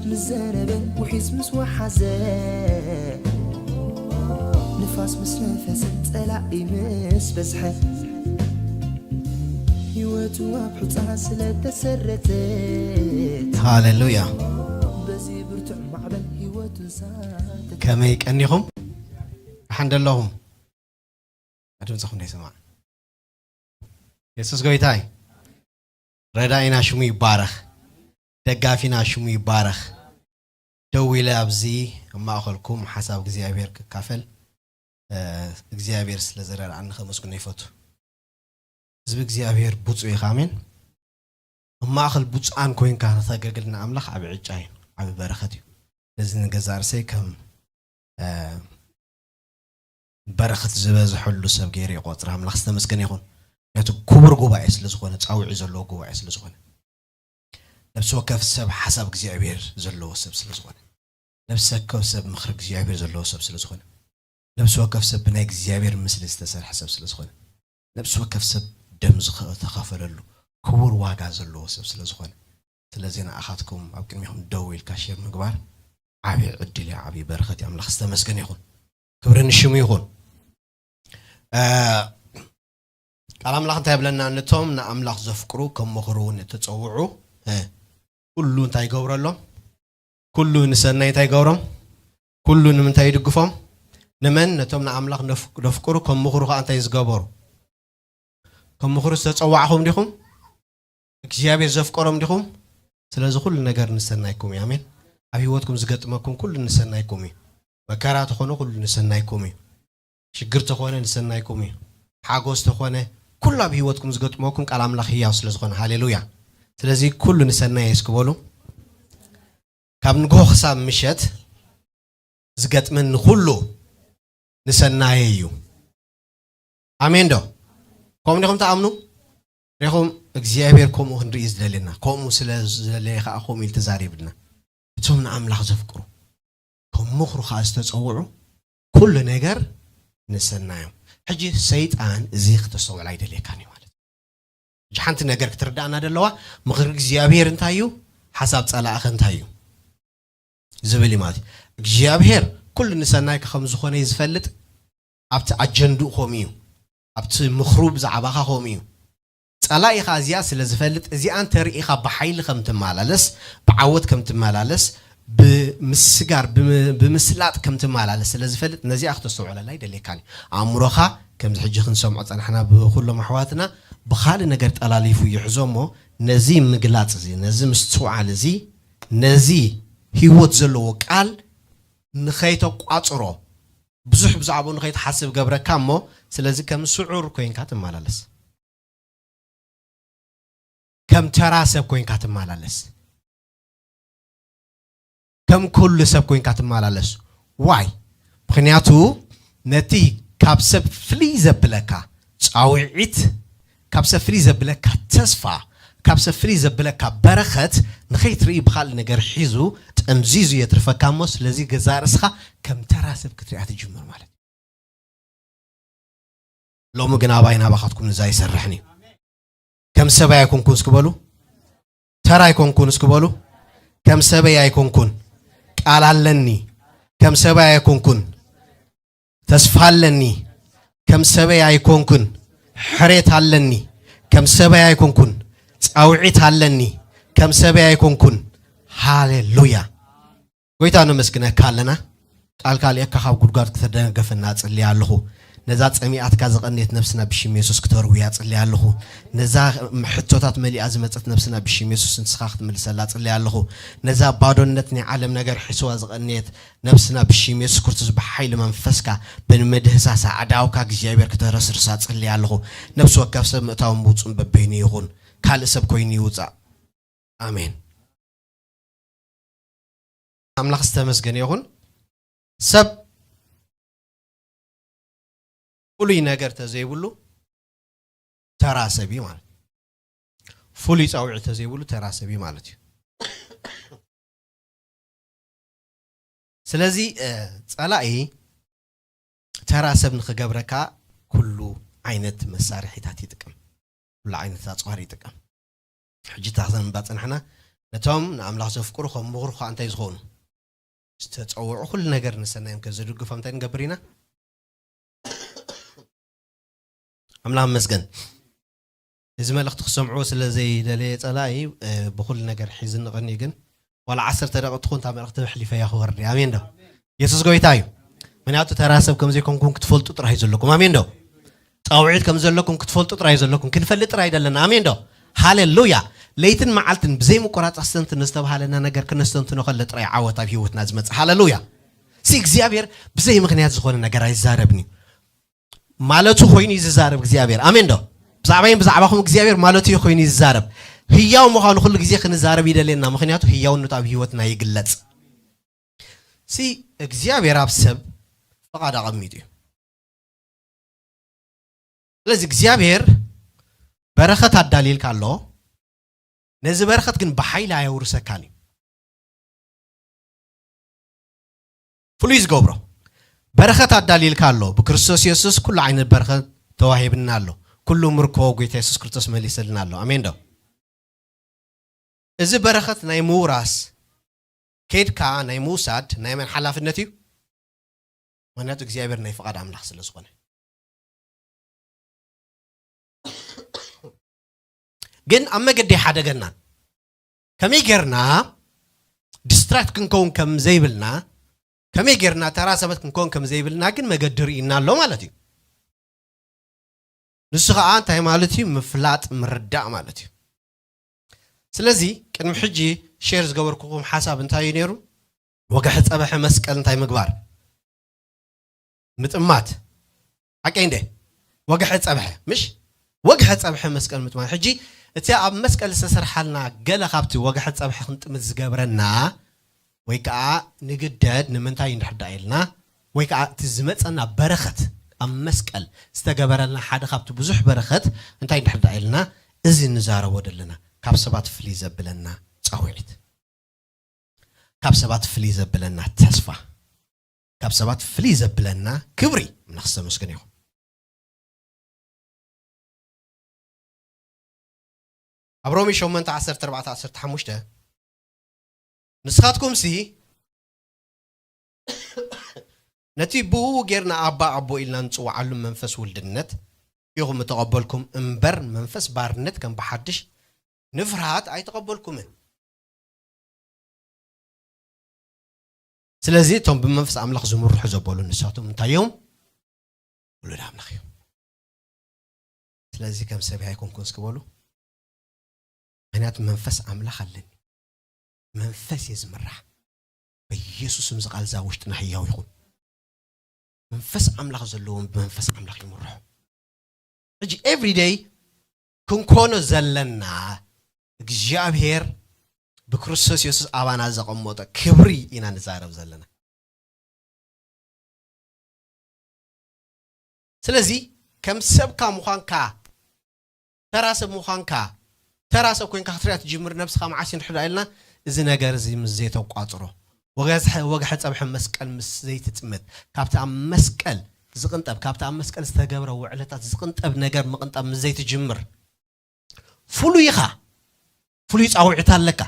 ምስ ዘነበ ውሒዝ ምስ ወሓዘ ንፋስ ምስ ነፈሰ ጸላኢ ምስ በዝሐ ህይወቱ ኣብ ሑጻ ስለ ተሰረተት ሃሌሉያ። በዚ ብርቱዕ ማዕበል ህይወቱ ሳተት። ከመይ ቀኒኹም? ደሓን ደለኹም? ድምፅኹም ደይሰማዕ። የሱስ ጎይታይ ረዳኢና ሽሙ ይባረኽ። ደጋፊና ሽሙ ይባረኽ። ደው ኢለ ኣብዚ ኣብ ማእኸልኩም ሓሳብ እግዚኣብሔር ክካፈል እግዚኣብሔር ስለ ዝረድኣኒ ከመስግኖ ይፈቱ። ህዝቢ እግዚኣብሔር ብፁዕ እዩ። ኣሜን። ኣብ ማእኸል ብፁዓን ኮይንካ ተተገልግል ንኣምላኽ ዓቢ ዕጫ እዩ፣ ዓቢ በረኸት እዩ። ነዚ ንገዛእ ርእሰይ ከም በረኸት ዝበዝሐሉ ሰብ ገይረ ይቆፅር። ኣምላኽ ዝተመስገነ ይኹን። ምክንያቱ ክቡር ጉባኤ ስለ ዝኾነ፣ ፃውዒ ዘለዎ ጉባኤ ስለ ዝኾነ፣ ነፍሲ ወከፍ ሰብ ሓሳብ እግዚኣብሔር ዘለዎ ሰብ ስለ ዝኾነ፣ ነፍሲ ወከፍ ሰብ ምኽሪ እግዚኣብሔር ዘለዎ ሰብ ስለ ዝኾነ፣ ነፍሲ ወከፍ ሰብ ብናይ እግዚኣብሔር ምስሊ ዝተሰርሐ ሰብ ስለ ዝኾነ፣ ነፍሲ ወከፍ ሰብ ደም ዝተኸፈለሉ ክቡር ዋጋ ዘለዎ ሰብ ስለ ዝኾነ፣ ስለዚ ንኣኻትኩም ኣብ ቅድሚኹም ደው ኢልካ ሼር ምግባር ዓብዪ ዕድል እዩ፣ ዓብዪ በረኸት እዩ። ኣምላኽ ዝተመስገነ ይኹን። ክብሪ ንሽሙ ይኹን። ቃል ኣምላኽ እንታይ ይብለና? ነቶም ንኣምላኽ ዘፍቅሩ ከም ምኽሩ እውን እተጸውዑ ኩሉ እንታይ ይገብረሎም? ኩሉ ንሰናይ እንታይ ይገብሮም? ኩሉ ንምንታይ ይድግፎም? ንመን? ነቶም ንኣምላኽ ዘፍቅሩ ከም ምኽሩ ከዓ እንታይ ዝገበሩ? ከም ምኽሩ ዝተጸዋዕኹም ዲኹም? እግዚኣብሔር ዘፍቀሮም ዲኹም? ስለዚ ኩሉ ነገር ንሰናይኩም እዩ። ኣሜን። ኣብ ህይወትኩም ዝገጥመኩም ኩሉ ንሰናይኩም እዩ። መከራ ተኾነ ኩሉ ንሰናይኩም እዩ። ሽግር ተኾነ ንሰናይኩም እዩ። ሓጎስ ተኾነ ኩሉ ኣብ ህይወትኩም ዝገጥመኩም ቃል ኣምላኽ ህያው ስለ ዝኾነ፣ ሃሌሉያ። ስለዚ ኩሉ ንሰናይ እስኪ በሉ። ካብ ንግሆ ክሳብ ምሸት ዝገጥመኒ ኩሉ ንሰናየ እዩ። ኣሜን ዶ? ከምኡ ዲኹም ትኣምኑ? ሪኹም እግዚኣብሔር ከምኡ ክንርኢ ዝደልየና፣ ከምኡ ስለ ዝደለየ ከዓ ከምኡ ኢሉ ተዛሪብና። እቶም ንኣምላኽ ዘፍቅሩ ከም ምኽሩ ከዓ ዝተጸውዑ ኩሉ ነገር ንሰናዮም። ሕጂ ሰይጣን እዚ ክተስተውዕል ኣይደልየካን እዩ ማለት እዩ። ሕጂ ሓንቲ ነገር ክትርዳእና ደለዋ፣ ምኽሪ እግዚኣብሔር እንታይ እዩ? ሓሳብ ጸላእኸ እንታይ እዩ? ዝብል እዩ ማለት እዩ። እግዚኣብሔር ኩሉ ንሰናይካ ከም ዝኾነ እዩ ዝፈልጥ። ኣብቲ ኣጀንድኡ ከምኡ እዩ። ኣብቲ ምኽሩ ብዛዕባኻ ከምኡ እዩ። ጸላኢኻ እዚኣ ስለ ዝፈልጥ፣ እዚኣ እንተርኢኻ ብሓይሊ ከም ትመላለስ፣ ብዓወት ከም ትመላለስ፣ ብምስጋር፣ ብም-፣ ብምስላጥ ከም ትመላለስ ስለ ዝፈልጥ፣ ነዚኣ ክተስተውዕለላ ኣይደልየካን እዩ። ኣእምሮኻ ከምዚ ሕጂ ክንሰምዖ ጸናሕና ብኹሎም ኣሕዋትና ብኻልእ ነገር ጠላሊፉ ይሕዞ እሞ፣ ነዚ ምግላጽ እዚ፣ ነዚ ምስትውዓል እዚ፣ ነዚ ህይወት ዘለዎ ቃል ንኸይተቋጽሮ፣ ብዙሕ ብዛዕባኡ ንኸይትሓስብ ገብረካ እሞ፣ ስለዚ ከም ስዑር ኮይንካ ትመላለስ። ከም ተራ ሰብ ኮይንካ ትመላለስ። ከም ኩሉ ሰብ ኮይንካ ትመላለስ። ዋይ? ምኽንያቱ ነቲ ካብ ሰብ ፍልይ ዘብለካ ጻውዒት፣ ካብ ሰብ ፍልይ ዘብለካ ተስፋ፣ ካብ ሰብ ፍልይ ዘብለካ በረኸት ንኸይትርኢ ብኻልእ ነገር ሒዙ ጠምዚዙ የትርፈካ እሞ፣ ስለዚ ገዛእ ርእስኻ ከም ተራ ሰብ ክትሪኣ ትጅምር ማለት እዩ። ሎሚ ግን ኣባይ ናባኻትኩም ንዛ ይሰርሕን እዩ። ከም ሰበይ ኣይኮንኩን እስኪ በሉ። ተራ ኣይኮንኩን እስኪ በሉ። ከም ሰበይ ኣይኮንኩን። ቃል ኣለኒ። ከም ሰበይ ኣይኮንኩን። ተስፋ ኣለኒ። ከም ሰበይ ኣይኮንኩን። ሕሬት ኣለኒ። ከም ሰበይ ኣይኮንኩን። ጻውዒት ኣለኒ። ከም ሰበይ ኣይኮንኩን። ሃሌሉያ። ጎይታ ነመስግነካ ኣለና። ቃልካ ልእካ ካብ ጉድጓድ ክተደገፈና እጽሊ ኣለኹ። ነዛ ጸሚኣትካ ዝቐንየት ነፍስና ብሽም የሱስ ክተርውያ እጽሊ ኣለኹ። ነዛ ሕቶታት መሊኣ ዝመጸት ነፍስና ብሽም የሱስ ንስኻ ክትምልሰላ እጽሊ ኣለኹ። ነዛ ባዶነት ናይ ዓለም ነገር ሒስዋ ዝቐንየት ነፍስና ብሽም የሱስ ክርስቶስ ብሓይሊ መንፈስካ ብምድህሳሳ ኣእዳውካ እግዚኣብሔር ክተረስርሳ እጽሊ ኣለኹ። ነፍሲ ወከፍ ሰብ ምእታውን ምውጽኡን በበይኑ ይኹን። ካልእ ሰብ ኮይኑ ይውጻእ። ኣሜን። ኣምላኽ ዝተመስገነ ይኹን። ሰብ ፍሉይ ነገር ተዘይብሉ ተራ ሰብ እዩ ማለት እዩ። ፍሉይ ጻውዒት ተዘይብሉ ተራ ሰብ እዩ ማለት እዩ። ስለዚ፣ እ፣ ጸላኢ ተራ ሰብ ንኽገብረካ ኩሉ ዓይነት መሳርሒታት ይጥቀም። ኩሉ ዓይነት ኣጽዋር ይጥቀም። ሕጂ እታ ክነንብባ ጸናሕና፣ ነቶም ንኣምላኽ ዘፍቅሩ ከም ምኽሩ ከዓ እንታይ ዝኾኑ ዝተጸውዑ ኩሉ ነገር ንሰናዮም ከዘድግፎም እንታይ ንገብር ኢና? ኣምላኽ መስገን። እዚ መልእኽቲ ክሰምዑ ስለ ዘይደለየ ጸላኢ ብኩሉ ነገር ሒዝኒ ቀኒ ግን ዋላ ዓሰርተ ደቂ ትኹን እታ መልእኽቲ ኣሕሊፈያ ክወርድ ኣሜን ዶ? የሱስ ጎይታ እዩ። ምክንያቱ ተራ ሰብ ከም ዘይኮንኩም ክትፈልጡ ጥራይ ዘለኩም ኣሜን ዶ? ጻውዒት ከም ዘለኩም ክትፈልጡ ጥራይ ዘለኩም ክንፈልጥ ጥራይ ደለና ኣሜን ዶ? ሃሌሉያ። ለይትን መዓልትን ብዘይ ምቁራጽ ኣስተንትን ዝተባሃለና ነገር ክነስተንትኖ ከለ ጥራይ ዓወት ኣብ ህይወትና ዝመጽእ ሃሌሉያ። ሲ እግዚኣብሔር ብዘይ ምክንያት ዝኾነ ነገር ኣይዛረብን እዩ። ማለቱ ኮይኑ እዩ ዝዛረብ እግዚኣብሔር ኣሜን ዶ? ብዛዕባይን ብዛዕባኹም እግዚኣብሔር ማለቱ እዩ ኮይኑ እዩ ዝዛረብ። ህያው ምዃኑ ኩሉ ግዜ ክንዛረብ ይደልየና ምክንያቱ ህያውነቱ ኣብ ህይወትና ይግለጽ። ሲ እግዚኣብሔር ኣብ ሰብ ፍቓድ ኣቐሚጡ እዩ። ስለዚ እግዚኣብሔር በረኸት ኣዳልየልካ ኣሎ። ነዚ በረኸት ግን ብሓይሊ ኣየውርሰካን እዩ። ፍሉይ ዝገብሮ በረኸት ኣዳልየልካ ኣሎ። ብክርስቶስ የሱስ ኩሉ ዓይነት በረኸት ተዋሂብና ኣሎ። ኩሉ ምርኮ ጎይታ የሱስ ክርስቶስ መሊሰልና ኣሎ። ኣሜን ዶ? እዚ በረኸት ናይ ምውራስ ከይድካ ናይ ምውሳድ ናይ መን ሓላፍነት እዩ? ምክንያቱ እግዚኣብሔር ናይ ፍቓድ ኣምላኽ ስለ ዝኾነ። ግን ኣብ መገዲ ሓደገናን ከመይ ጌርና ዲስትራክት ክንከውን ከም ዘይብልና ከመይ ጌርና ተራ ሰባት ክንከውን ከም ዘይብልና ግን መገዲ ርኢና ኣሎ ማለት እዩ። ንሱ ከዓ እንታይ ማለት እዩ? ምፍላጥ ምርዳእ ማለት እዩ። ስለዚ ቅድሚ ሕጂ ሼር ዝገበርኩኹም ሓሳብ እንታይ እዩ ነይሩ? ወግሐ ጸብሐ መስቀል እንታይ ምግባር? ምጥማት። ሓቀይ እንደ ወግሐ ጸብሐ ምሽ ወግሐ ጸብሐ መስቀል ምጥማት። ሕጂ እቲ ኣብ መስቀል ዝተሰርሓልና ገለ ካብቲ ወግሐ ጸብሐ ክንጥምት ዝገብረና ወይ ከዓ ንግደድ ንምንታይ እንድሕር ደኣ ኢልና ወይ ከዓ እቲ ዝመፀና በረኸት ኣብ መስቀል ዝተገበረልና ሓደ ካብቲ ብዙሕ በረኸት እንታይ እንድሕር ደኣ ኢልና እዚ እንዛረቦ ዘለና ካብ ሰባት ፍልይ ዘብለና ፃውዒት ካብ ሰባት ፍልይ ዘብለና ተስፋ ካብ ሰባት ፍልይ ዘብለና ክብሪ ኣምላኽ ዝተመስገነ ይኹን። ኣብ ሮሜ ሸሞንተ ዓሰርተ ኣርባዕተ ዓሰርተ ሓሙሽተ ንስኻትኩምሲ ነቲ ብኡ ጌርና ኣባ ኣቦ ኢልና ንጽውዓሉ መንፈስ ውልድነት ኢኹም እተቐበልኩም እምበር መንፈስ ባርነት ከም ብሓድሽ ንፍርሃት ኣይተቐበልኩምን። ስለዚ እቶም ብመንፈስ ኣምላኽ ዝምርሑ ዘበሉ ንሳቶም እንታይ እዮም? ውሉድ ኣምላኽ እዮም። ስለዚ ከም ሰብ ኣይኮንኩን እስኪ በሉ። ምክንያቱ መንፈስ ኣምላኽ ኣለኒ። መንፈስ እየ ዝምራሕ። በኢየሱስም እዚ ቃል እዛ ውሽጥና ህያው ይኹን። መንፈስ ኣምላኽ ዘለዎም ብመንፈስ ኣምላኽ ይምርሑ። ሕጂ ኤቭሪደይ ክንኮኖ ዘለና እግዚኣብሔር ብክርስቶስ የሱስ ኣባና ዘቐመጦ ክብሪ ኢና ንዛረብ ዘለና። ስለዚ ከም ሰብካ ምዃንካ ተራ ሰብ ምዃንካ ተራ ሰብ ኮይንካ ክትሪኣ ትጅምር ነብስኻ መዓስ እንድሕር ኢልና እዚ ነገር እዚ ምስ ዘይተቋፅሮ ወገዝሐ- ወግሐ ፀብሐ መስቀል ምስ ዘይትጥምት ካብቲ ኣብ መስቀል ዝቕንጠብ ካብቲ ኣብ መስቀል ዝተገብረ ውዕለታት ዝቕንጠብ ነገር ምቕንጣብ ምስ ዘይትጅምር ፍሉይ ኢኻ። ፍሉይ ፃውዒት ኣለካ።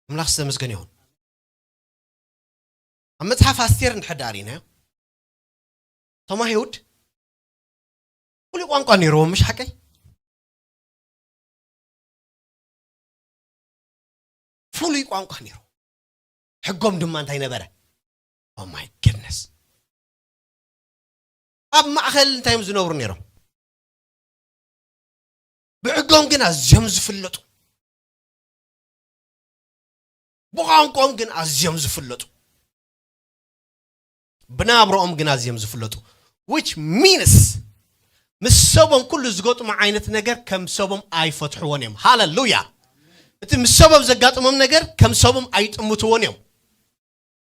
ኣምላኽ ዝተመስገነ ይኹን። ኣብ መጽሓፍ ኣስቴር እንድሕር ደኣ ርኢናዮ እቶም ኣይሁድ ፍሉይ ቋንቋ ነይርዎም ምሽ ሓቀይ ፍሉይ ቋንቋ ነይሩ ሕጎም ድማ እንታይ ነበረ? Oh my goodness ኣብ ማእኸል እንታይ እዮም ዝነብሩ ነይሮም? ብሕጎም ግን ኣዝዮም ዝፍለጡ ብቋንቋኦም ግን ኣዝዮም ዝፍለጡ ብናብረኦም ግን ኣዝዮም ዝፍለጡ which means ምስ ሰቦም ኩሉ ዝገጥሙ ዓይነት ነገር ከም ሰቦም ኣይፈትሕዎን እዮም። ሃለሉያ! እቲ ምስ ሰቦም ዘጋጥሞም ነገር ከም ሰቦም ኣይጥምትዎን እዮም።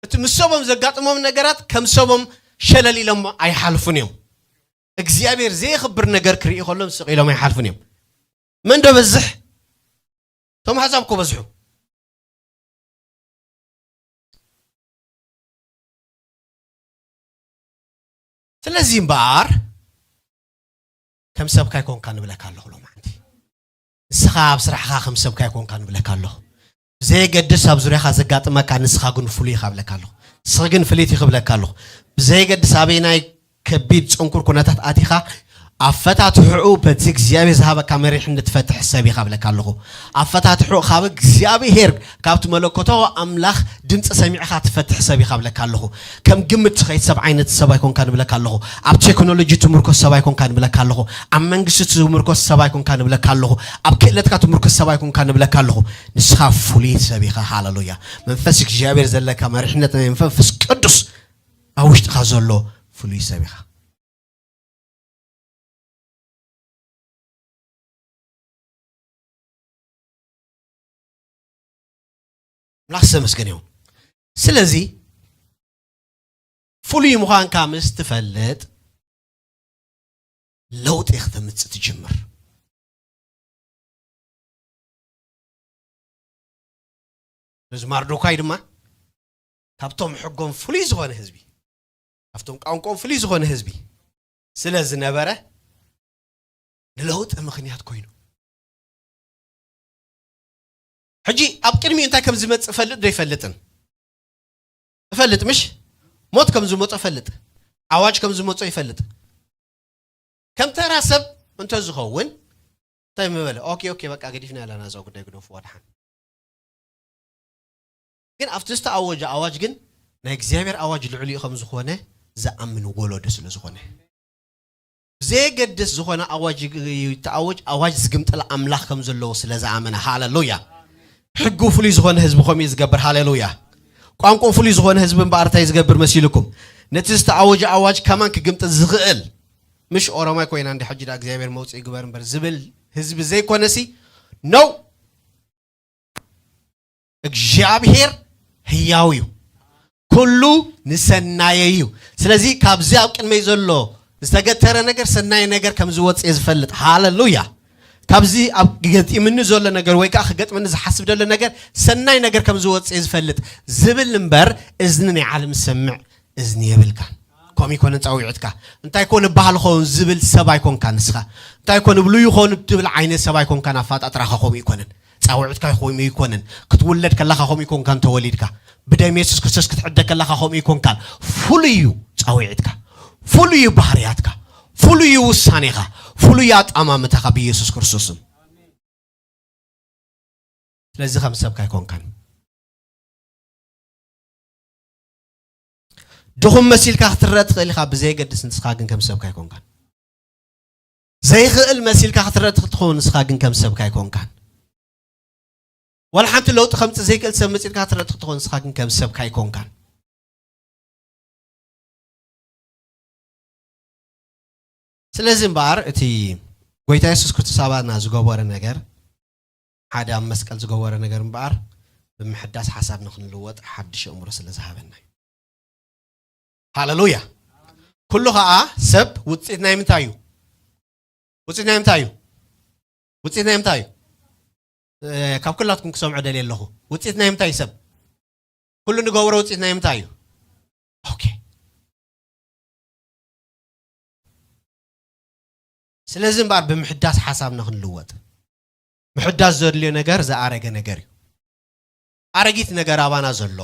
እቲ ምስ ሰቦም ዘጋጥሞም ነገራት ከም ሰቦም ሸለል ኢሎም ኣይሓልፉን እዮም። እግዚኣብሔር ዘየኽብር ነገር ክርኢ ከሎም ስቕ ኢሎም ኣይሓልፉን እዮም። መን ዶ በዝሕ? እቶም ኣሕዛብ እኮ በዝሑ። ስለዚ እምበኣር ከም ሰብካ ኣይኮንካ ንብለካ ኣለኹ ሎማዓንቲ። ንስኻ ኣብ ስራሕኻ ከም ሰብካ ኣይኮንካ ንብለካ ኣለኹ። ብዘየገድስ ኣብ ዙርያኻ ዘጋጥመካ፣ ንስኻ ግን ፍሉይ ኢኻ እብለካ ኣለኹ። ንስኺ ግን ፍልይቲ ኢኺ እብለካ ኣለኹ። ብዘየገድስ ኣበይናይ ከቢድ ጽንኩር ኩነታት ኣቲኻ፣ ኣፈታትሕኡ በቲ እግዚኣብሔር ዝሃበካ መሪሕነት ትፈትሕ ሰብ ኢኻ እብለካ ኣለኹ። ኣፈታትሕኡ ካብ እግዚኣብሔር፣ ካብቲ መለኮታዊ ኣምላኽ ድምፂ ሰሚዕኻ ትፈትሕ ሰብ ኢኻ እብለካ ኣለኹ። ከም ግምት ትኸይድ ሰብ ዓይነት ሰብ ኣይኮንካ ንብለካ ኣለኹ። ኣብ ቴክኖሎጂ ትምርኮስ ሰብ ኣይኮንካ ንብለካ ኣለኹ። ኣብ መንግስቲ ትምርኮስ ሰብ ኣይኮንካ ንብለካ ኣለኹ። ኣብ ክእለትካ ትምርኮስ ሰብ ኣይኮንካ ንብለካ ኣለኹ። ንስኻ ፍሉይ ሰብ ኢኻ። ሃሌሉያ። መንፈስ እግዚኣብሔር ዘለካ መሪሕነት ናይ መንፈስ ቅዱስ ኣብ ውሽጥኻ ዘሎ ፍሉይ ሰብ ኢኻ። ኣምላኽ ዝተመስገነ ይሁን። ስለዚ ፍሉይ ምዃንካ ምስ ትፈልጥ ለውጢ ከተምጽእ ትጅምር። እዚ ማርዶካይ ድማ ካብቶም ሕጎም ፍሉይ ዝኾነ ህዝቢ፣ ካብቶም ቋንቋኦም ፍሉይ ዝኾነ ህዝቢ ስለ ዝነበረ ንለውጢ ምኽንያት ኮይኑ። ሕጂ ኣብ ቅድሚኡ እንታይ ከም ዝመጽእ እፈልጥ ዶ ይፈልጥን? እፈልጥ ምሽ? ሞት ከም ዝመጾ እፈልጥ። ኣዋጅ ከም ዝመጾ ይፈልጥ። ከም ተራ ሰብ እንተ ዝኸውን እንታይ ምበለ? ኦኬ፣ ኦኬ፣ በቃ ገዲፍና ኣለና እዛ ጉዳይ፣ ግደፉ፣ ወድሓን። ግን ኣብቲ ዝተኣወጀ ኣዋጅ ግን ናይ እግዚኣብሔር ኣዋጅ ልዕሊኡ ከም ዝኾነ ዝኣምን ወለዶ ስለ ዝኾነ፣ ብዘየገድስ ዝኾነ ኣዋጅ ይተኣወጅ፣ ኣዋጅ ዝግምጥል ኣምላኽ ከም ዘለዎ ስለ ዝኣመነ፣ ሃሌሉያ፣ ሕጉ ፍሉይ ዝኾነ ህዝቢ ከምኡ እዩ ዝገብር። ሃሌሉያ። ቋንቋ ፍሉይ ዝኾነ ህዝቢ እምበኣር እንታይ ዝገብር መሲልኩም? ነቲ ዝተኣወጀ ኣዋጅ ከማን ክግምጥል ዝኽእል፣ ምሽ ኦሮማይ ኮይና እንዲ ሕጂ ዳ እግዚኣብሔር መውፅኢ ግበር እምበር ዝብል ህዝቢ ዘይኮነሲ፣ ነው። እግዚኣብሔር ህያው እዩ፣ ኩሉ ንሰናየ እዩ። ስለዚ ካብዚ ኣብ ቅድመይ ዘሎ ዝተገተረ ነገር ሰናይ ነገር ከም ዝወፅእ ዝፈልጥ። ሃሌሉያ። ካብዚ ኣብ ገጢምኒ ዘሎ ነገር ወይ ከዓ ክገጥመኒ ዝሓስብ ዘሎ ነገር ሰናይ ነገር ከም ዝወፅእ ዝፈልጥ ዝብል እምበር፣ እዝኒ ናይ ዓለም ዝሰምዕ እዝኒ የብልካን። ከምኡ ይኮነን ፃዊዕትካ። እንታይ ኮን እበሃል ኸውን ዝብል ሰብ ኣይኮንካን ንስኻ። እንታይ ኮን እብሉ ይኾን ትብል ዓይነት ሰብ ኣይኮንካን። ኣፋጣጥራኻ ከምኡ ይኮነን። ጻውዕትካ ከምኡ ይኮነን። ክትውለድ ከለኻ ከምኡ ይኮንካን ተወሊድካ። ብደም የሱስ ክርስቶስ ክትዕደ ከለኻ ከምኡ ይኮንካን። ፍሉይ እዩ ጻውዕትካ። ፍሉይ እዩ ባህርያትካ። ፍሉይ እዩ ውሳኔኻ። ፍሉይ እዩ ኣጣማምታኻ ብየሱስ ክርስቶስ ስም። ስለዚ ከም ሰብካ ኣይኮንካን። ድኹም መሲልካ ክትረአ ትኽእል ኢኻ፣ ብዘየገድስ ንስኻ ግን ከም ሰብካ ኣይኮንካን። ዘይኽእል መሲልካ ክትረአ ትኽእል ትኸውን፣ ንስኻ ግን ከም ሰብካ ኣይኮንካን። ዋላ ሓንቲ ለውጢ ከምጽእ ዘይክእል ሰብ መጺልካ ክትረአ ትኽእል ትኸውን፣ ንስኻ ግን ከም ሰብካ ኣይኮንካን። ስለዚ እምበኣር እቲ ጎይታ የሱስ ክርስቶስ ኣባና ዝገበረ ነገር፣ ሓደ ኣብ መስቀል ዝገበረ ነገር እምበኣር፣ ብምሕዳስ ሓሳብ ንኽንልወጥ ሓድሽ ኣእምሮ ስለ ዝሃበና እዩ። ሃሌሉያ። ኩሉ ኸኣ ሰብ ውጽኢት ናይ ምንታይ እዩ? ውጽኢት ናይ ምንታይ እዩ? ውጽኢት ናይ ምንታይ እዩ? እ፣ ካብ ኩላትኩም ክሰምዖ ደልየ ኣለኹ። ውጽኢት ናይ ምንታይ እዩ ሰብ? ኩሉ ንገብሮ ውጽኢት ናይ ምንታይ እዩ? ኦኬ። ስለዚ እምበኣር ብምሕዳስ ሓሳብና ክንልወጥ። ምሕዳስ ዘድልዮ ነገር ዝኣረገ ነገር እዩ። ኣረጊት ነገር ኣባና ዘሎ፣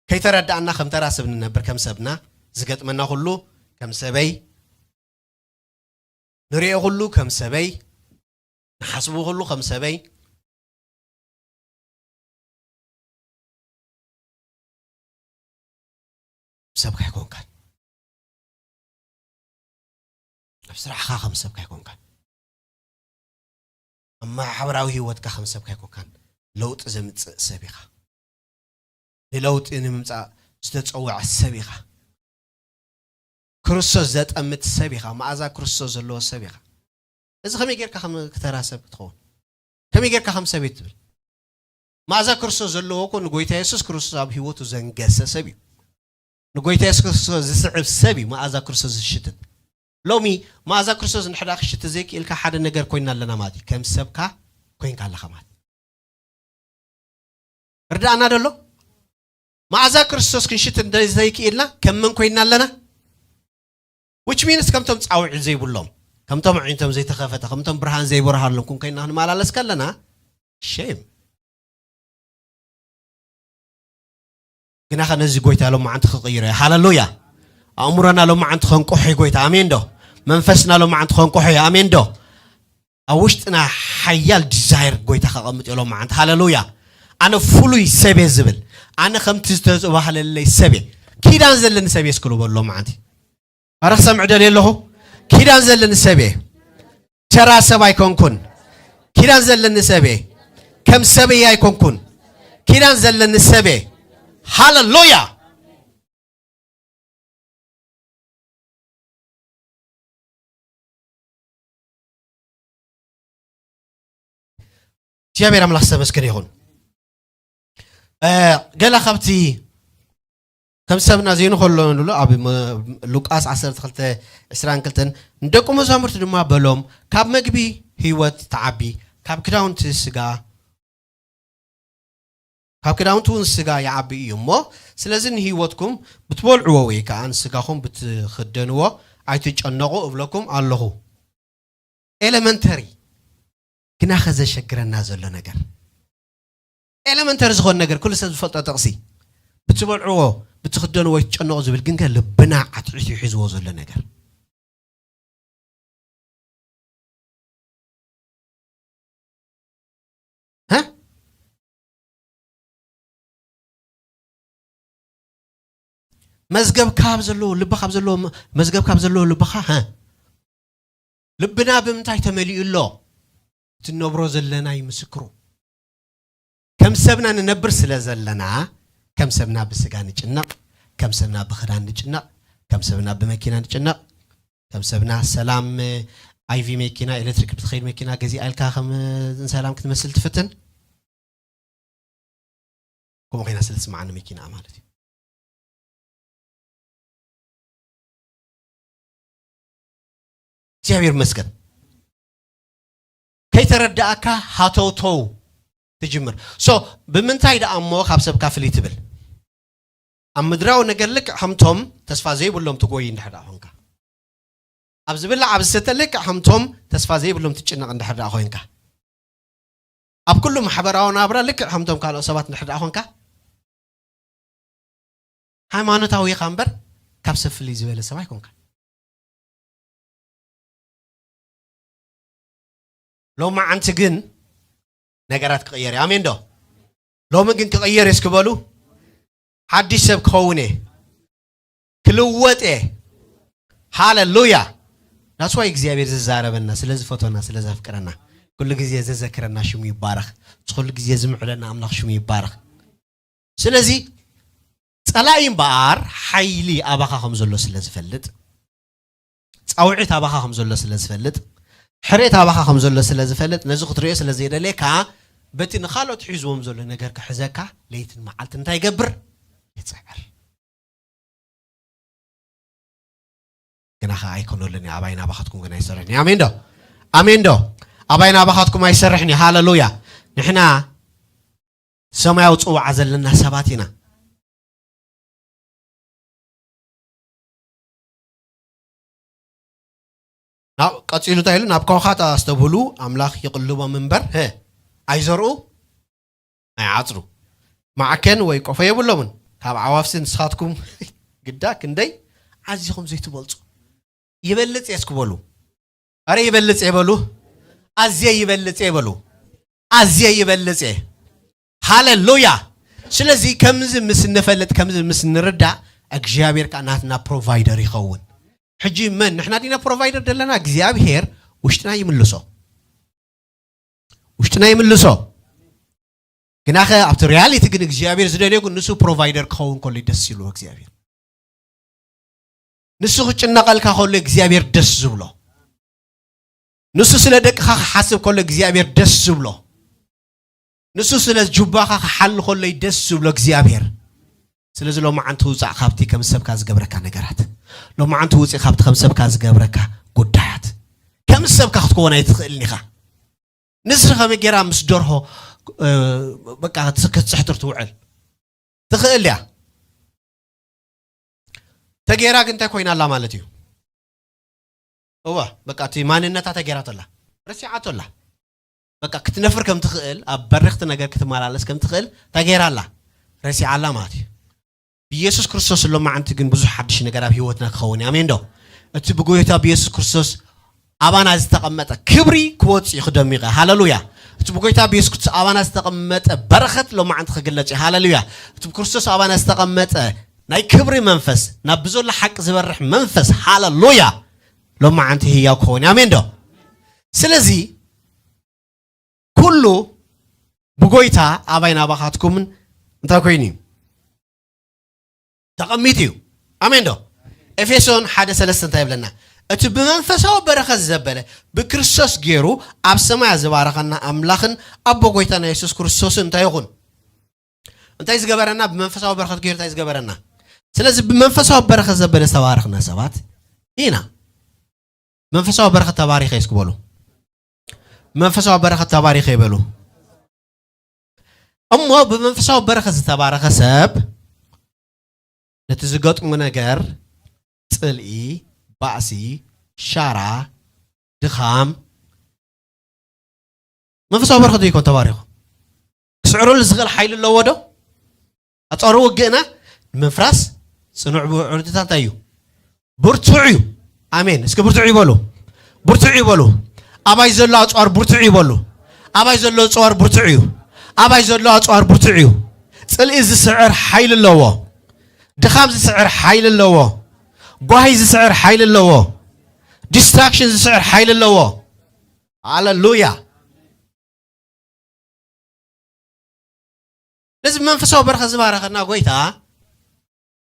ከይተረዳእና ከም ተራ ሰብ ንነብር፣ ከም ሰብና ዝገጥመና ኩሉ ከም ሰበይ ንሪኦ፣ ኩሉ ከም ሰበይ ንሓስቡ፣ ኩሉ ከም ሰበይ ሰብካ ኣይኮንካን። ኣብ ስራሕኻ ከም ሰብካ ኣይኮንካን። ኣብ ማሕበራዊ ህይወትካ ከም ሰብካ ኣይኮንካን። ለውጢ ዘምጽእ ሰብ ኢኻ። ንለውጢ ንምምጻእ ዝተጸውዐ ሰብ ኢኻ። ክርስቶስ ዘጠምት ሰብ ኢኻ። መኣዛ ክርስቶስ ዘለዎ ሰብ ኢኻ። እዚ ከመይ ጌርካ ከም ተራ ሰብ ክትኸውን? ከመይ ጌርካ ከም ሰበይቲ ትብል? መኣዛ ክርስቶስ ዘለዎ እኮ ንጎይታ የሱስ ክርስቶስ ኣብ ህይወቱ ዘንገሰ ሰብ እዩ። ንጎይታ የሱስ ክርስቶስ ዝስዕብ ሰብ እዩ መኣዛ ክርስቶስ ዝሽትት። ሎሚ መኣዛ ክርስቶስ እንድሕር ደኣ ክሽትት ዘይክኢልካ ሓደ ነገር ኮይና ኣለና ማለት እዩ። ከም ሰብካ ኮይንካ ኣለኻ ማለት እዩ። ርዳእና ደሎ? መኣዛ ክርስቶስ ክንሽትት እንተ ዘይክኢልና ከም መን ኮይንና ኣለና? Which means ከምቶም ጻውዒት ዘይብሎም፣ ከምቶም ኣዒንቶም ዘይተኸፈተ፣ ከምቶም ብርሃን ዘይበርሃሎም ኩን ኮይና ክንመላለስ ከለና፣ ሼም። ግናኸ ነዚ ጎይታ ሎማዓንቲ ክቕይሮ እዩ። ሃለሉያ። ኣእምሮና ሎማዓንቲ ከንቆሖ እዩ ጎይታ። ኣሜን ዶ? መንፈስና ሎማዓንቲ ከንቆሖ እዩ። ኣሜን ዶ? ኣብ ውሽጥና ሓያል ዲዛይር ጎይታ ከቐምጥ እዩ ሎማዓንቲ። ሃለሉያ። ኣነ ፍሉይ ሰቤ ዝብል፣ ኣነ ከምቲ ዝተባህለለይ ሰቤ፣ ኪዳን ዘለኒ ሰቤ እስክሉ በሉ ሎማዓንቲ። ኣረ ክሰምዕ ደልየ ኣለኹ። ኪዳን ዘለኒ ሰቤ፣ ተራ ሰብ ኣይኮንኩን። ኪዳን ዘለኒ ሰቤ፣ ከም ሰበይ ኣይኮንኩን። ኪዳን ዘለኒ ሰቤ። ሃለሉያ። እግዚኣብሔር ኣምላኽ ዝተመስገነ ይኹን። እ፣ ገለ ካብቲ ከም ሰብና ዘይንኸሎ ንብሎ ኣብ መ-፣ ሉቃስ ዓሰርተ ክልተ ዕስራን ክልተን፣ ንደቁ መዛሙርቲ ድማ በሎም፣ ካብ መግቢ ህይወት ትዓቢ፣ ካብ ክዳውንቲ ስጋ፣ ካብ ክዳውንቲ እውን ስጋ ይዓቢ እዩ እሞ፣ ስለዚ ንህይወትኩም ብትበልዕዎ ወይ ከዓ ንስጋኹም ብትኽደንዎ ኣይትጨነቑ እብለኩም ኣለኹ። ኤለመንተሪ ግናኸ ዘሸግረና ዘሎ ነገር፣ ኤለመንተሪ ዝኾነ ነገር፣ ኩሉ ሰብ ዝፈልጦ ጥቕሲ፣ ብትበልዕዎ ብትኽደንዎ ኣይትጨነቑ ዝብል፣ ግን ከ ልብና ኣትዒቱ ሒዝዎ ዘሎ ነገር፣ እ? መዝገብካ ኣብ ዘለዎ፣ ልብኻ ኣብ ዘለዎ፣ መዝገብካ ኣብ ዘለዎ ልብኻ፣ እ? ልብና ብምንታይ ተመሊኡ ኣሎ? እቲ ንነብሮ ዘለና ይምስክሮ። ከም ሰብና ንነብር ስለ ዘለና፣ ከም ሰብና ብስጋ ንጭነቕ፣ ከም ሰብና ብኽዳን ንጭነቕ፣ ከም ሰብና ብመኪና ንጭነቕ፣ ከም ሰብና ሰላም፣ ኣይቪ መኪና፣ ኤሌክትሪክ ብትኸይድ መኪና ገዚኣ ኢልካ ከም ንሰላም ክትመስል ትፍትን። ከምኡ ኮይና ስለ ትስምዓኒ መኪና ማለት እዩ። እግዚኣብሔር ይመስገን። ከይተረዳእካ ሃተውተው ትጅምር። ሶ፣ ብምንታይ ደኣ እሞ ካብ ሰብካ ፍልይ ትብል? ኣብ ምድራዊ ነገር ልክዕ ከምቶም ተስፋ ዘይብሎም ትጎይ እንድሕር ደኣ ኾንካ፣ ኣብ ዝብላዕ ኣብ ዝስተ ልክዕ ከምቶም ተስፋ ዘይብሎም ትጭነቕ እንድሕር ደኣ ኮይንካ፣ ኣብ ኩሉ ማሕበራዊ ናብራ ልክዕ ከምቶም ካልኦት ሰባት እንድሕር ደኣ ኾንካ፣ ሃይማኖታዊ ኢኻ እምበር ካብ ሰብ ፍልይ ዝበለ ሰብ ኣይኮንካ። ሎማዓንቲ ግን ነገራት ክቕየር እዩ። ኣሜን ዶ? ሎሚ ግን ክቕየር እዩ እስኪ በሉ። ሓድሽ ሰብ ክኸውን እየ። ክልወጥ እየ። ሃለሉያ። That's why እግዚኣብሔር ዝዛረበና፣ ስለ ዝፈቶና፣ ስለ ዘፍቅረና፣ ኩሉ ግዜ ዘዘክረና ሽሙ ይባረኽ። ኩሉ ግዜ ዝምዕለና ኣምላኽ ሽሙ ይባረኽ። ስለዚ ጸላኢ እምበኣር ሓይሊ ኣባኻ ከም ዘሎ ስለ ዝፈልጥ፣ ጻውዒት ኣባኻ ከም ዘሎ ስለ ዝፈልጥ፣ ሕርየት ኣባኻ ከም ዘሎ ስለ ዝፈልጥ፣ ነዚ ክትሪኦ ስለ ዘይደልየካ፣ በቲ ንኻልኦት ሒዝዎም ዘሎ ነገር ክሕዘካ ለይትን መዓልትን እንታይ ይገብር? ይጽዕር። ግና ኸኣ ኣይኮነሉን እዩ። ኣባይ ናባኻትኩም ግን ኣይሰርሕን እዩ። ኣሜን ዶ? ኣሜን ዶ? ኣባይ ናባኻትኩም ኣይሰርሕን እዩ። ሃለሉያ። ንሕና ሰማያዊ ጽዋዓ ዘለና ሰባት ኢና። ናብ፣ ቀጺሉ እንታይ ኢሉ? ናብ ከውኻት ኣስተብህሉ፣ ኣምላኽ ይቕልቦም እምበር፣ ሀ፣ ኣይዘርኡ፣ ኣይዓጽዱ። ማዕከን ወይ ቆፎ የብሎምን። ካብ ዓዋፍሲ ንስኻትኩም ግዳ ክንደይ ኣዚኹም ዘይትበልጹ። ይበልጽ እየ እስኪ በሉ። ኣረ ይበልጽ እየ በሉ። ኣዝየ ይበልጽ እየ በሉ። ኣዝየ ይበልጽ እየ። ሃሌሉያ። ስለዚ ከምዚ ምስ እንፈልጥ፣ ከምዚ ምስ ንርዳእ፣ እግዚኣብሔር ከኣ ናትና ፕሮቫይደር ይኸውን። ሕጂ መን ንሕና ዲና ፕሮቫይደር ዘለና? እግዚኣብሔር ውሽጥና ይምልሶ። ውሽጥና ይምልሶ። ግናኸ ኣብቲ ሪያሊቲ ግን እግዚኣብሔር ዝደልዮ ግን ንሱ ፕሮቫይደር ክኸውን ከሎ እዩ ደስ ይብሎ እግዚኣብሔር። ንሱ ክጭነቐልካ ከሎ እግዚኣብሔር ደስ ዝብሎ። ንሱ ስለ ደቅኻ ክሓስብ ከሎ እግዚኣብሔር ደስ ዝብሎ። ንሱ ስለ ጁባኻ ክሓሊ ከሎ እዩ ደስ ዝብሎ እግዚኣብሔር። ስለዚ ሎማዓንቲ ውጻእ ካብቲ ከም ሰብካ ዝገብረካ ነገራት። ሎማዓንቲ ውጽእ ካብቲ ከም ሰብካ ዝገብረካ ጉዳያት። ከም ሰብካ ክትከውን ኣይትኽእልን ኢኻ። ንስሪ ከመይ ጌራ ምስ ደርሆ፣ እ፣ በቃ ክትስ-፣ ክትስሕትር ትውዕል? ትኽእል እያ። ተጌራ ግን እንታይ ኮይና ኣላ ማለት እዩ? እዋ በቃ እቲ ማንነታ ተገይራቶ ኣላ፣ ረሲዓቶ ኣላ። በቃ ክትነፍር ከም ትኽእል፣ ኣብ በረኽቲ ነገር ክትመላለስ ከም ትኽእል ተገይራ ኣላ፣ ረሲዓ ኣላ ማለት እዩ። ብኢየሱስ ክርስቶስ ሎማዓንቲ ግን ብዙሕ ሓድሽ ነገር ኣብ ህይወትና ክኸውን እዩ። ኣሜን ዶ? እቲ ብጎይታ ብኢየሱስ ክርስቶስ ኣባና ዝተቐመጠ ክብሪ ክወጽእ እዩ ክደሚቐ። ሃለሉያ! እቲ ብጎይታ ብኢየሱስ ክርስቶስ ኣባና ዝተቐመጠ በረኸት ሎማዓንቲ ክግለጽ እዩ። ሃለሉያ! እቲ ብክርስቶስ ኣባና ዝተቐመጠ ናይ ክብሪ መንፈስ፣ ናብ ብዘሎ ሓቂ ዝበርሕ መንፈስ፣ ሃለሉያ! ሎማዓንቲ ህያው ክኸውን እዩ። ኣሜን ዶ? ስለዚ ኩሉ ብጎይታ ኣባይ ናባኻትኩምን እንታይ ኮይኑ እዩ? ተቐሚጡ እዩ። ኣሜን ዶ? ኤፌሶን ሓደ ሰለስተ እንታይ ይብለና? እቲ ብመንፈሳዊ በረኸት ዘበለ ብክርስቶስ ገይሩ ኣብ ሰማያ ዝባረኸና ኣምላኽን ኣቦ ጎይታና የሱስ ክርስቶስን እንታይ ይኹን? እንታይ ዝገበረና? ብመንፈሳዊ በረኸት ገይሩ እንታይ ዝገበረና? ስለዚ ብመንፈሳዊ በረኸት ዘበለ ዝተባረኽና ሰባት ኢና። መንፈሳዊ በረኸት ተባሪኸ እስኪ በሉ። መንፈሳዊ በረኸት ተባሪኸ ይበሉ። እሞ ብመንፈሳዊ በረኸት ዝተባረኸ ሰብ ነቲ ዝገጥሙ ነገር፣ ጽልኢ፣ ባእሲ፣ ሻራ፣ ድኻም፣ መንፈሳዊ በረኸት ይኮን ተባሪኹ። ክስዕረሉ ዝኽእል ሓይሊ ኣለዎ ዶ? ኣጻሩ ውግእና ንምፍራስ ጽኑዕ ብውዕልትታ እንታይ እዩ? ብርቱዕ እዩ። ኣሜን። እስኪ ብርቱዕ ይበሉ። ብርቱዕ ይበሉ። ኣባይ ዘሎ ኣጽዋር ብርቱዕ ይበሉ። ኣባይ ዘሎ ኣጽዋር ብርቱዕ እዩ። ኣባይ ዘሎ ኣጽዋር ብርቱዕ እዩ። ጽልኢ ዝስዕር ሓይሊ ኣለዎ። ድኻም ዝስዕር ሓይሊ ኣለዎ። ጓሂ ዝስዕር ሓይሊ ኣለዎ። ዲስትራክሽን ዝስዕር ሓይሊ ኣለዎ። ሃሌሉያ። ነዚ መንፈሳዊ በረኸት ዝባረኸና ጎይታ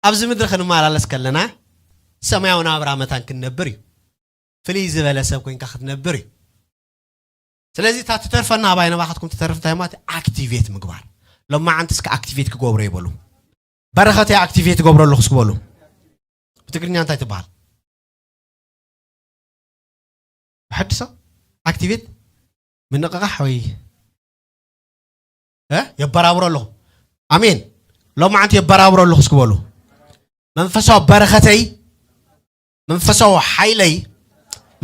ኣብዚ ምድሪ ክንመላለስ ከለና ሰማያዊ ናብራ መታን ክንነብር እዩ። ፍልይ ዝበለ ሰብ ኮይንካ ክትነብር እዩ። ስለዚ እታ ትተርፈና ኣባይ ናባኻትኩም ትተርፍ እንታይ ማለት? ኣክቲቬት ምግባር። ሎማዓንቲ እስከ ኣክቲቬት ክገብሮ ይበሉ። በረኸተይ ኣክቲቬት እገብሮ ኣለኹ እስኪ በሉ። ብትግርኛ እንታይ ትበሃል? ብሐድሶ ኣክቲቬት ምንቕቓሕ ወይ እ የበራብሮ ኣለኹ። ኣሜን። ሎማዓንቲ የበራብሮ ኣለኹ እስኪ በሉ። መንፈሳዊ በረኸተይ፣ መንፈሳዊ ሓይለይ፣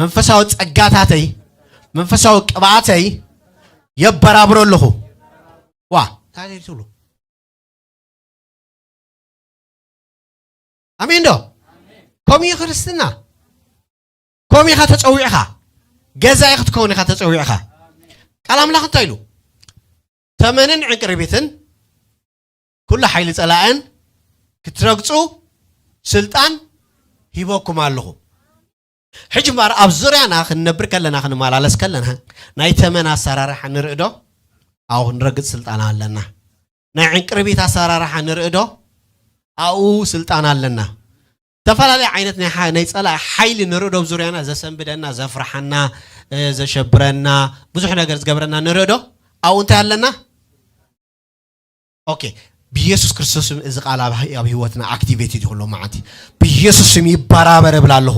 መንፈሳዊ ጸጋታተይ፣ መንፈሳዊ ቅብኣተይ የበራብሮ ኣለኹ። ዋ እንታይ ትብሉ? ኣሜን ዶ? ከምኡ እዩ ክርስትና። ከምኡ ኢኻ ተጸዊዕኻ። ገዛኢ ክትከውን ኢኻ ተጸዊዕኻ። ቃል ኣምላኽ እንታይ ኢሉ? ተመንን ዕንቅርቢትን ኩሉ ሓይሊ ጸላእን ክትረግጹ ስልጣን ሂበኩም ኣለኹ። ሕጂ እምበኣር ኣብ ዙርያና ክንነብር ከለና፣ ክንመላለስ ከለና፣ ናይ ተመን ኣሰራርሓ ንርኢ ዶ? ኣብኡ ክንረግጽ ስልጣን ኣለና። ናይ ዕንቅርቢት ኣሰራርሓ ንርኢ ዶ? ኣብኡ ስልጣን ኣለና። ዝተፈላለዩ ዓይነት ናይ ሓ-፣ ናይ ጸላኢ ሓይሊ ንርኢ ዶ? ኣብ ዙርያና ዘሰንብደና፣ ዘፍርሓና፣ እ፣ ዘሸብረና፣ ብዙሕ ነገር ዝገብረና ንርኢ ዶ? ኣብኡ እንታይ ኣለና? ኦኬ፣ ብኢየሱስ ክርስቶስ ስም እዚ ቃል ኣብ፣ ኣብ ህይወትና ኣክቲቬት ይኹን ሎማዓንቲ። ብኢየሱስ ስም ይበራበር እብል ኣለኹ።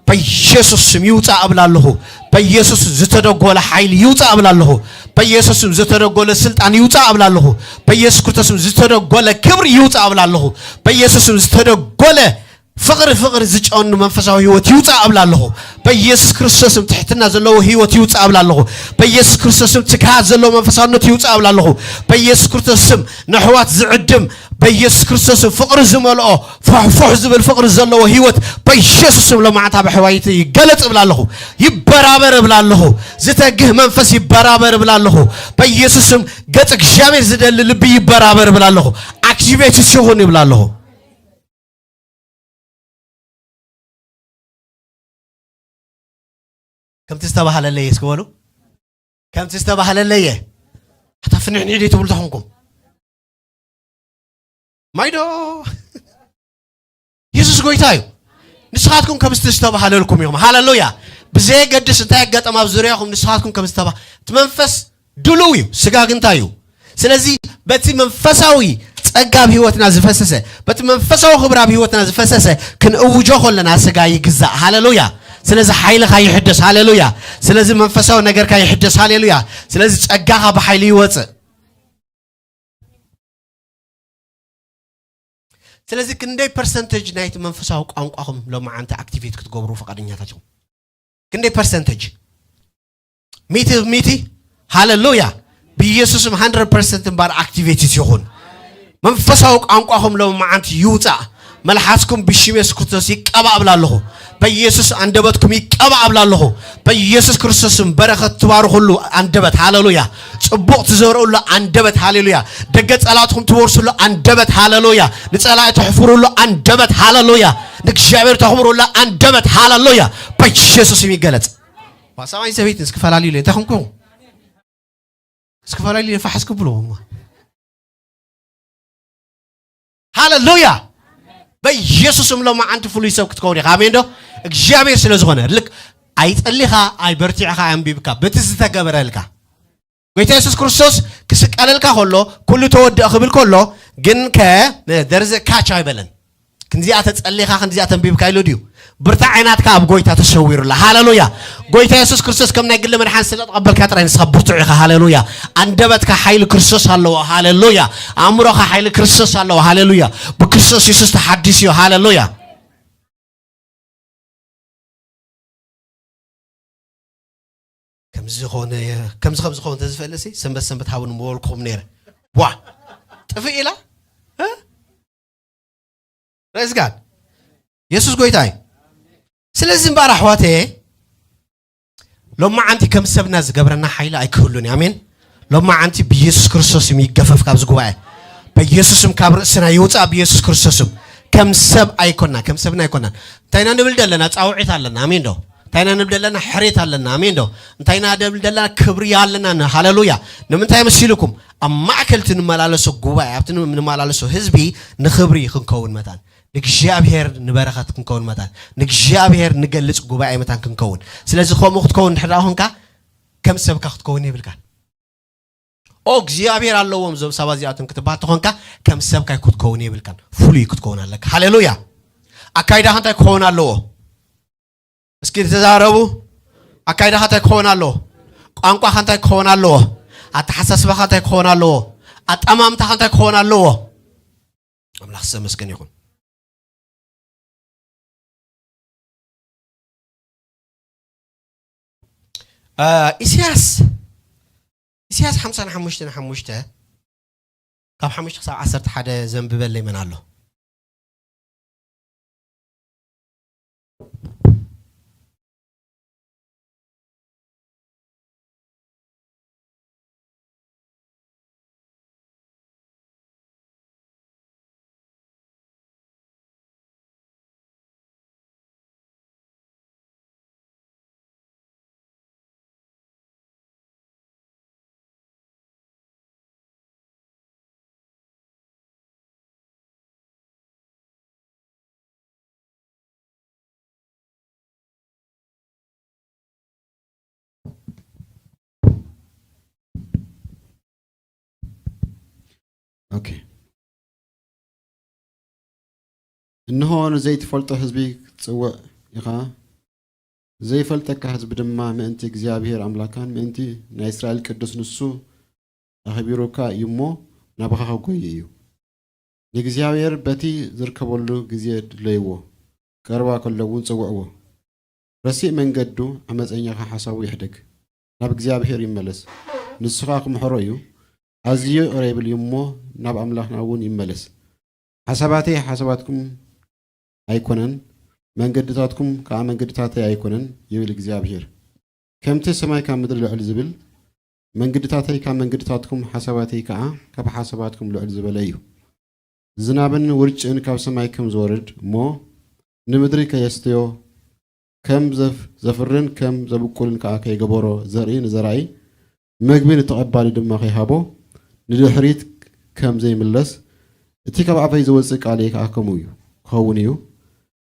በኢየሱስ ስም ይውጻእ እብል ኣለኹ። በኢየሱስ ዝተደጎለ ሓይሊ ይውጻእ እብል ኣለኹ። በኢየሱስ ስም ዝተደጎለ ስልጣን ይውጻእ እብል ኣለኹ። በኢየሱስ ክርስቶስ ስም ዝተደጎለ ክብሪ ይውጻእ እብል ኣለኹ። በኢየሱስ ስም ዝተደጎለ ፍቕሪ፣ ፍቕሪ ዝጨኑ መንፈሳዊ ህይወት ይውጻእ እብል ኣለኹ። በኢየሱስ ክርስቶስ ስም ትሕትና ዘለዎ ህይወት ይውጻእ እብል ኣለኹ። በኢየሱስ ክርስቶስ ስም ትግሃት ዘለዎ መንፈሳውነት ይውጻእ እብል ኣለኹ። በኢየሱስ ክርስቶስ ስም ነሕዋት ዝዕድም፣ በኢየሱስ ክርስቶስ ስም ፍቕሪ ዝመልኦ፣ ፎሕፎሕ ዝብል ፍቕሪ ዘለዎ ህይወት በኢየሱስ ስም ሎማዓንቲ ኣብ ኣሕዋይት ይገለጽ እብል ኣለኹ። ይበራበር እብል ኣለኹ። ዝተግህ መንፈስ ይበራበር እብል ኣለኹ። በኢየሱስ ስም ገጽ እግዚኣብሔር ዝደሊ ልቢ ይበራበር እብል ኣለኹ። ኣክቲቬትስ ይኹን ይብል ኣለኹ። ከምቲ ዝተባህለለየ እስኪ በሉ። ከምቲ ዝተባህለለየ። ኣታ ፍንሕንሒ ደይ ትብሉ ተኾንኩም። ማይዶ። የሱስ ጎይታ እዩ። ንስኻትኩም ከም ዝተባህለልኩም ኢኹም። ሃሌሉያ። ብዘየገድስ እንታይ ኣጋጠም ኣብ ዙርያኹም፣ ንስኻትኩም ከም ዝተባ-፣ እቲ መንፈስ ድሉው እዩ፣ ስጋ ግን እንታይ እዩ? ስለዚ በቲ መንፈሳዊ ጸጋ ኣብ ህይወትና ዝፈሰሰ፣ በቲ መንፈሳዊ ክብሪ ኣብ ህይወትና ዝፈሰሰ ክንእውጆ ከለና ስጋ ይግዛእ። ሃሌሉያ። ስለዚ ሓይልኻ ይሕደስ። ሃሌሉያ። ስለዚ መንፈሳዊ ነገርካ ይሕደስ። ሃሌሉያ። ስለዚ ጸጋኻ ብሓይሊ ይወጽእ። ስለዚ ክንደይ ፐርሰንቴጅ ናይቲ መንፈሳዊ ቋንቋኹም ሎማዓንቲ ኣክቲቬት ክትገብሩ ፈቃደኛታት ኢኹም? ክንደይ ፐርሰንተጅ? ሚቲ ሚቲ። ሃለሉያ። ብኢየሱስም ሃንድረድ ፐርሰንት እምበር ኣክቲቬትድ ይኹን። መንፈሳዊ ቋንቋኹም ሎም መዓንቲ ይውፃእ። መልሓስኩም ብሽም የሱስ ክርስቶስ ይቀባእ እብላ ኣለኹ። በኢየሱስ ኣንደበትኩም ይቀባእ እብላ ኣለኹ። በኢየሱስ ክርስቶስም በረኸት ትባርኹሉ ኣንደበት። ሃለሉያ። ጽቡቕ ትዘርኡሉ ኣንደበት። ሃሌሉያ። ደገ ጸላትኩም ትወርሱሉ ኣንደበት። ሃሌሉያ። ንጸላኢ ተሕፍሩሉ ኣንደበት። ሃሌሉያ። ንእግዚኣብሔር ተኽብሩሉ ኣንደበት። ሃሌሉያ። በኢየሱስም ይገለጽ። ዋ፣ ሰብኣይ ሰበይትን እስኪ ፈላልዩለይ፣ እንታይ ኾንኩም? እስኪ ፈላልዩለይ፣ ፋሕ እስኪ ብሉ። ሃሌሉያ። በኢየሱስም ሎማዓንቲ ፍሉይ ሰብ ክትከውን ኢኻ። ኣሜን ዶ? እግዚኣብሔር ስለ ዝኾነ። ልክ ኣይጸሊኻ፣ ኣይበርቲዕኻ፣ ኣንቢብካ፣ በቲ ዝተገበረልካ። ጎይታ የሱስ ክርስቶስ ክስቀለልካ ከሎ፣ ኩሉ ተወድአ ክብል ከሎ፣ ግን ከ፣ there is a catch ኣይበለን። ክንዚኣ ተጸሊኻ፣ ክንዚኣ ተንቢብካ ኢሉ ድዩ? ብርታዐ ናትካ ኣብ ጎይታ ተሰዊሩላ። ሃሌሉያ። ጎይታ የሱስ ክርስቶስ ከም ናይ ግሊ መድሓኒ ስለ ተቐበልካ ጥራይ ንስኻ ብርቱዕ ኢኻ። ሃሌሉያ። ኣንደበትካ ሓይሊ ክርስቶስ ኣለዎ። ሃሌሉያ። ኣእምሮኻ ሓይሊ ክርስቶስ ኣለዎ። ሃሌሉያ። ብክርስቶስ የሱስ ተሓዲሱ እዩ። ሃሌሉያ። ከምዚ ዝኾነ፣ ከምዚ ከም ዝኾነ እንተዝፈልጥሲ ሰንበት ሰንበት ሃቡን ምበልኩኹም ነይረ። ዋ፣ ጥፍእ ኢላ? እ? Praise God። የሱስ ጎይታ እዩ። ስለዚ እምበኣር ኣሕዋተየ፣ ሎማዓንቲ ከም ሰብና ዝገብረና ሓይሊ ኣይክህሉን እዩ። ኣሜን። ሎማዓንቲ ብኢየሱስ ክርስቶስ ስም ይገፈፍ ካብዚ ጉባኤ። በኢየሱስ ስም ካብ ርእስና ይውጻእ ብኢየሱስ ክርስቶስ ስም። ከም ሰብ ኣይኮና፣ ከም ሰብና ኣይኮናን። እንታይ ኢና ንብል ደለና? ጻውዒት ኣለና። ኣሜን ዶ? እንታይ ኢና ንብል ደለና? ሕሬት ኣለና። ኣሜን ዶ? እንታይ ኢና ንብል ደለና? ክብሪ ኣለና። ሃሌሉያ። ንምንታይ መሲልኩም? ኣብ ማእከል እቲ ንመላለሶ ጉባኤ፣ ኣብቲ ንመላለሶ ህዝቢ ንኽብሪ ክንከውን መታን፣ ንእግዚኣብሔር ንበረኸት ክንከውን መታን፣ ንእግዚኣብሔር ንገልጽ ጉባኤ መታን ክንከውን። ስለዚ ከምኡ ክትከውን እንድሕር ደኣ ኾንካ፣ ከም ሰብካ ክትከውን የብልካን። ኦ እግዚኣብሔር ኣለዎም እዞም ሰባት እዚኣቶም ክትበሃል ተኾንካ፣ ከም ሰብካ ክትከውን የብልካን። ፍሉይ ክትከውን ኣለካ። ሃሌሉያ። ኣካይዳኻ እንታይ ክኸውን ኣለዎ? እስኪ ተዛረቡ። ኣካይዳኻ እንታይ ክኸውን ኣለዎ? ቋንቋኻ እንታይ ክኸውን ኣለዎ? ኣተሓሳስባኻ እንታይ ክኸውን ኣለዎ? ኣጠማምታኻ እንታይ ክኸውን ኣለዎ? ኣምላኽ ዝተመስገነ ይኹን። እ፣ ኢሳያስ፣ ኢሳያስ ሓምሳን ሓሙሽተን ሓሙሽተ፣ ካብ ሓሙሽተ ክሳብ ዓሰርተ ሓደ ዘንብበለይ መን ኣሎ? ኦኬ። እንሆ ንዘይትፈልጦ ህዝቢ ክትጽውዕ ኢኻ፣ ዘይፈልጠካ ህዝቢ ድማ ምእንቲ እግዚኣብሄር ኣምላካን ምእንቲ ናይ እስራኤል ቅዱስ ንሱ ኣኽቢሩካ እዩ እሞ ናባኻ ክጎዪ እዩ። ንእግዚኣብሄር በቲ ዝርከበሉ ግዜ ድለይዎ፣ ቀረባ ከሎ እውን ጽውዕዎ። ረሲእ መንገዱ ዓመጸኛ ኸኣ ሓሳቡ ይሕደግ፣ ናብ እግዚኣብሄር ይመለስ፣ ንሱ ኸኣ ክምሕሮ እዩ። ኣዝዩ ይቕረ ይብል እዩ እሞ ናብ ኣምላኽና እውን ይመለስ። ሓሳባተይ ሓሳባትኩም ኣይኮነን፣ መንገድታትኩም ከኣ መንገድታተይ ኣይኮነን ይብል እግዚኣብሄር። ከምቲ ሰማይ ካብ ምድሪ ልዕል ዝብል፣ መንገድታተይ ካብ መንገድታትኩም፣ ሓሳባተይ ከኣ ካብ ሓሳባትኩም ልዕል ዝበለ እዩ። ዝናብን ውርጭን ካብ ሰማይ ከም ዝወርድ እሞ ንምድሪ ከየስትዮ፣ ከም ዘፍ-፣ ዘፍርን ከም ዘብቁልን ከኣ ከይገበሮ፣ ዘርኢ ንዘራኢ፣ መግቢ ንተቐባሊ ድማ ከይሃቦ፣ ንድሕሪት ከም ዘይምለስ፣ እቲ ካብ ኣፈይ ዝወጽእ ቃለይ ከኣ ከምኡ እዩ፣ ክኸውን እዩ።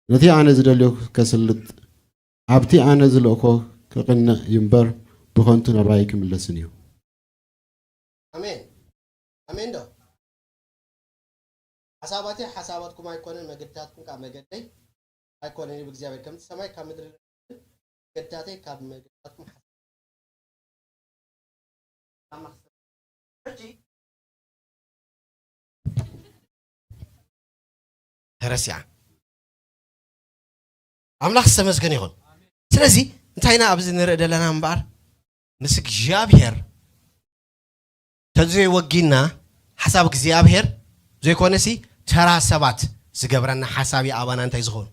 ነቲ ኣነ ዝደልዮ ከስልጥ፣ ኣብቲ ኣነ ዝልእኮ ክቕንዕ እዩ እምበር፣ ብኸንቱ ናባይ ክምለስን እዩ። ኣሜን። ኣሜን ዶ? ሓሳባተይ ሓሳባትኩም ኣይኮነን፣ መገድታትኩም ከኣ መገደይ ኣይኮነን ይብል እግዚኣብሔር። ከምቲ ሰማይ ካብ ምድሪ፣ መገድታተይ ካብ መገድታትኩም ሓ-፣ ሕጂ ተረሲዓ። ኣምላኽ ዝተመስገነ ይኹን። ስለዚ እንታይ ኢና ኣብዚ ንርኢ ዘለና እምበኣር? ምስ እግዚኣብሔር ተዘይወጊና ሓሳብ እግዚኣብሔር ዘይኮነሲ ተራ ሰባት ዝገብረና ሓሳብ እዩ ኣባና እንታይ ዝኸውን።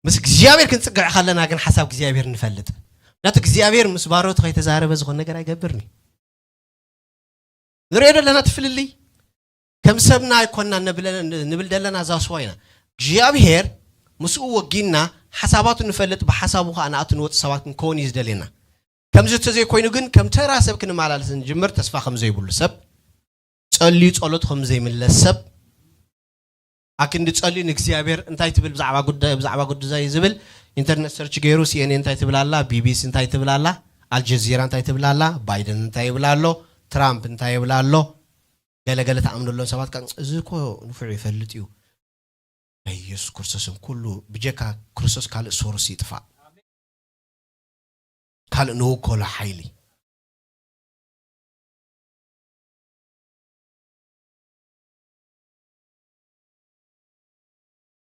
ምስ እግዚኣብሔር ክንጽግዕ ከለና ግን ሓሳብ እግዚኣብሔር ንፈልጥ። ምክንያቱ እግዚኣብሔር ምስ ባሮቱ ከይተዛረበ ዝኾነ ነገር ኣይገብርን እዩ። ንሪኦ ዘለና ትፍልልይ ከም ሰብና ኣይኮንና ንብል ዘለና ዛስዋ ኢና እግዚኣብሔር ምስኡ ወጊና ሓሳባቱ ንፈልጥ ብሓሳቡ ከዓ ንኣቱ ንወፅ ሰባት ክንከውን እዩ ዝደልየና። ከምዚ ተዘይኮይኑ ግን ከም ተራ ሰብ ክንመላለስ ንጅምር ተስፋ ከም ዘይብሉ ሰብ ጸልዩ ጸሎት ከም ዘይምለስ ሰብ ኣክንዲ ጸልዩ ንእግዚኣብሔር እንታይ ትብል ብዛዕባ ጉዳይ ብዛዕባ ጉዳይ ዝብል ኢንተርነት ሰርች ገይሩ ሲኤንኤን እንታይ ትብል ኣላ፣ ቢቢሲ እንታይ ትብል ኣላ፣ ኣልጀዚራ እንታይ ትብል ኣላ፣ ባይደን እንታይ ይብል ኣሎ፣ ትራምፕ እንታይ ይብል ኣሎ። ገለገለ ተኣምነሎም ሰባት ከ እዚ እኮ ንፉዕ ይፈልጥ እዩ ናይ ኢየሱስ ክርስቶስን ኩሉ ብጀካ ክርስቶስ ካልእ ሶርስ ይጥፋእ ካልእ ንውከሎ ሓይሊ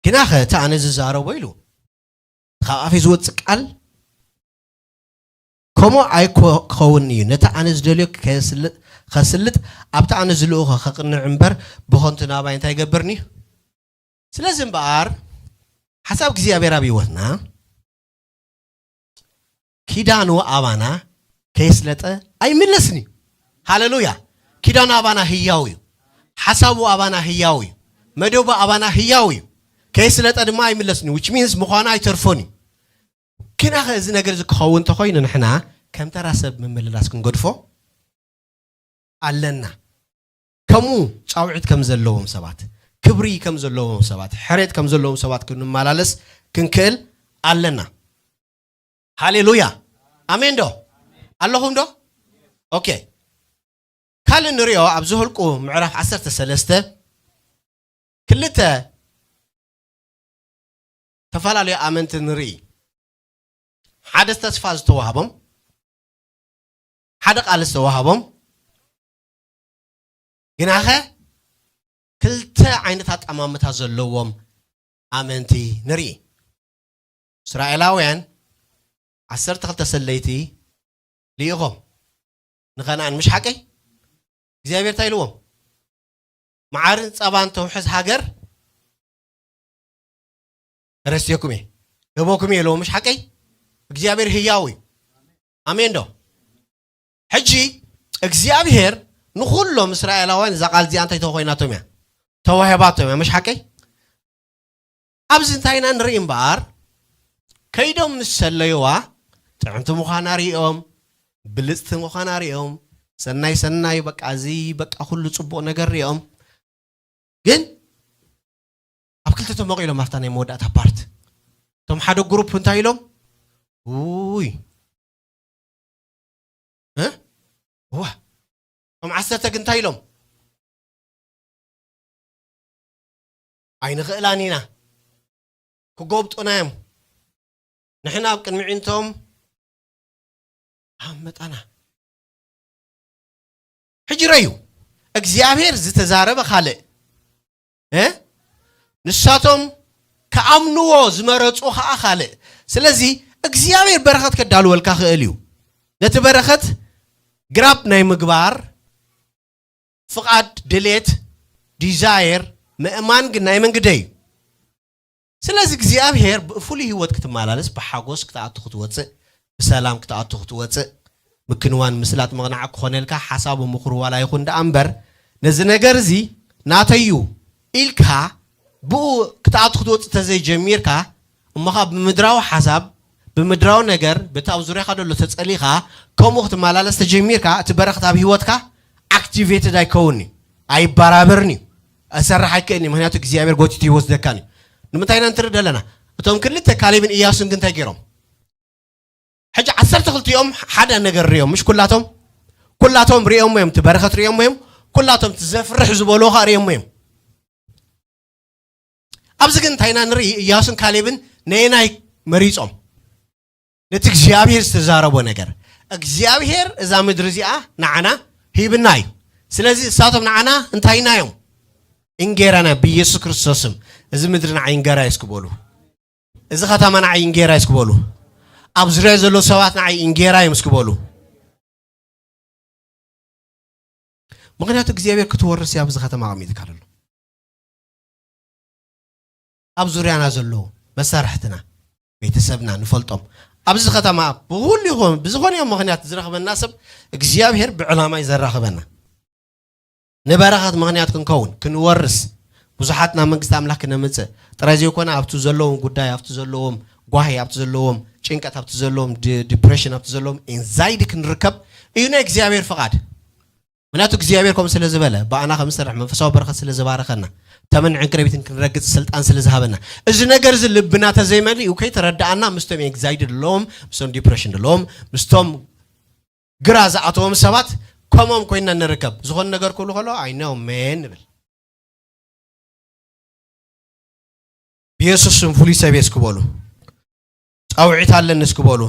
ግናኸ እቲ ኣነ ዝዛረቦ ኢሉ ካብ ኣፈይ ዝወፅእ ቃል ከምኡ ኣይኮኸውን እዩ። ነቲ ኣነ ዝደልዮ ከስልጥ ኣብቲ ኣነ ዝልእኾ ከቕንዕ እምበር ብኸንቱ ናባይ እንታይ ይገብርኒ እዩ? ስለዚ እምበኣር ሓሳብ እግዚኣብሔር ኣብ ህይወትና ኪዳኑ ኣባና ከየስለጠ ኣይምለስን እዩ። ሃሌሉያ! ኪዳኑ ኣባና ህያው እዩ። ሓሳቡ ኣባና ህያው እዩ። መደቡ ኣባና ህያው እዩ። ከየስለጠ ድማ ኣይምለስን እዩ። Which means ምዃኑ ኣይተርፎን እዩ። ግናኸ እዚ ነገር እዚ ክኸውን እንተኾይኑ ንሕና ከም ተራ ሰብ ምምልላስ ክንገድፎ ኣለና። ከምኡ ጻውዒት ከም ዘለዎም ሰባት፣ ክብሪ ከም ዘለዎም ሰባት፣ ሕሬት ከም ዘለዎም ሰባት ክንመላለስ ክንክእል ኣለና። ሃሌሉያ! ኣሜን ዶ ኣለኹም ዶ? ኦኬ። ካልእ ንሪኦ ኣብ ዘኍልቁ ምዕራፍ ዓሰርተ ሰለስተ ክልተ ዝተፈላለዩ ኣመንቲ ንርኢ። ሓደ ተስፋ ዝተዋህቦም፣ ሓደ ቃል ዝተዋህቦም፣ ግናኸ ክልተ ዓይነት ኣጠማምታ ዘለዎም ኣመንቲ ንርኢ። እስራኤላውያን ዓሰርተ ክልተ ሰለይቲ ልኢኾም ንኸነኣን፣ ምሽ ሓቀይ እግዚኣብሔር እንታይ ኢልዎም? መዓርን ጸባን ተውሕዝ ሃገር ረስቴኩም እየ፣ ህበኩም እየ ኢልዎም፣ ምሽ ሓቀይ እግዚኣብሔር ህያው እዩ። ኣሜን ዶ? ሕጂ እግዚኣብሔር ንኹሎም እስራኤላውያን እዛ ቃል እዚኣ እንታይ ተኾይናቶም እያ? ተዋሂባቶም እያ፣ ምሽ ሓቀይ? ኣብዚ እንታይ ኢና ንርኢ እምበኣር፣ ከይዶም ምስ ሰለይዋ ጥዕምቲ ምዃና ሪኦም፣ ብልጽቲ ምዃና ሪኦም፣ ሰናይ ሰናይ በቃ እዚ በቃ ኩሉ ጽቡቕ ነገር ሪኦም፣ ግን ኣብ ክልተ ተመቒሎም ኣብታ ናይ መወዳእታ ፓርት እቶም ሓደ ግሩፕ እንታይ ኢሎም? ውይ እዋ እቶም ዓሰርተ ግን እንታይ ኢሎም? ኣይንኽእላን ኢና፣ ክጎብጡና እዮም። ንሕና ኣብ ቅድሚ ዒንቶም ኣብ መጣና። ሕጂ ረዩ እግዚኣብሔር ዝተዛረበ ካልእ እ ንሳቶም ክኣምንዎ ዝመረፁ ከዓ ካልእ። ስለዚ እግዚኣብሔር በረኸት ከዳልወልካ ክእል እዩ። ነቲ በረኸት ግራብ ናይ ምግባር ፍቓድ፣ ድሌት፣ ዲዛየር፣ ምእማን ግን ናይ መንግደ እዩ። ስለዚ እግዚኣብሔር ብፍሉይ ህይወት ክትመላለስ ብሓጎስ ክትኣቱ ክትወፅእ ብሰላም ክትኣቱ ክትወፅእ ምክንዋን ምስላጥ ምቕናዕ ክኾነልካ ሓሳቡ ምኹር ዋላ ይኹን ደኣ እምበር ነዚ ነገር እዚ ናተዩ ኢልካ ብኡ ክትኣቱ ክትወፅእ ተዘይጀሚርካ እሞኻ ብምድራዊ ሓሳብ ብምድራዊ ነገር በቲ ኣብ ዙርያኻ ዘሎ ተጸሊኻ ከምኡ ክትመላለስ ተጀሚርካ እቲ በረኸት ኣብ ህይወትካ ኣክቲቬትድ ኣይከውን እዩ ኣይበራበርን እዩ እሰርሕ ኣይክእልን እዩ ምክንያቱ እግዚኣብሔር ጎቲቱ ይወስደካን እዩ ንምንታይ ኢና ንትርኢ ዘለና እቶም ክልተ ካሌብን እያሱን ግን እንታይ ገይሮም ሕጂ ዓሰርተ ክልቲኦም ሓደ ነገር ሪኦም ምሽ ኩላቶም ኩላቶም ሪኦም እዮም እቲ በረኸት ሪኦም እዮም ኩላቶም እቲ ዘፍርሕ ዝበልዎ ከዓ ሪኦም እዮም ኣብዚ ግን እንታይ ኢና ንርኢ እያሱን ካሌብን ነየናይ መሪፆም ነቲ እግዚኣብሔር ዝተዛረቦ ነገር እግዚኣብሔር እዛ ምድሪ እዚኣ ንዓና ሂብና እዩ ስለዚ እሳቶም ንዓና እንታይ ኢና እዮም እንጌራና ብኢየሱስ ክርስቶስም እዚ ምድሪ ንዓ እንገራ እዩ እስክበሉ እዚ ከተማ ንዓይ እንጌራ እዩ እስኪ በሉ። ኣብ ዙርያ ዘለዉ ሰባት ንዓይ እንጌራ እዮም እስኪ በሉ። ምኽንያቱ እግዚኣብሔር ክትወርስ እያ ኣብዚ ከተማ ኣቐሚጥካ ዘሎ። ኣብ ዙርያና ዘለዉ መሳርሕትና፣ ቤተሰብና ንፈልጦም ኣብዚ ከተማ ብኹሉ ይኹን ብዝኾነ ይኹን ምኽንያት ዝረኽበና ሰብ እግዚኣብሔር ብዕላማ እዩ ዘራኽበና። ንበረኸት ምኽንያት ክንከውን፣ ክንወርስ፣ ብዙሓት ናብ መንግስቲ ኣምላኽ ክነምጽእ ጥራይ ዘይኮነ ኣብቲ ዘለዎም ጉዳይ ኣብቲ ዘለዎም ጓሂ ኣብቲ ዘለዎም ጭንቀት ኣብቲ ዘለዎም ዲ- ዲፕሬሽን ኣብቲ ዘለዎም ኤንዛይቲ ክንርከብ እዩ ናይ እግዚኣብሔር ፍቓድ። ምክንያቱ እግዚኣብሔር ከምኡ ስለ ዝበለ ብኣና ከም ዝሰርሕ መንፈሳዊ በረኸት ስለ ዝባረኸና ተመን ዕንቅረቢትን ክንረግጽ ስልጣን ስለ ዝሃበና እዚ ነገር እዚ ልብና ተዘይመሊኡ ከይተረዳኣና ምስቶም ኤንግዛይቲ ዘለዎም ምስቶም ዲፕሬሽን ዘለዎም ምስቶም ግራ ዝኣተዎም ሰባት ከምኦም ኮይና ንርከብ ዝኾነ ነገር ክብሉ ከሎ ኣይነው ሜን ንብል ብየሱስ ስም ፍሉይ ሰብ እየ እስክበሉ ፃውዒት ኣለኒ እስክበሉ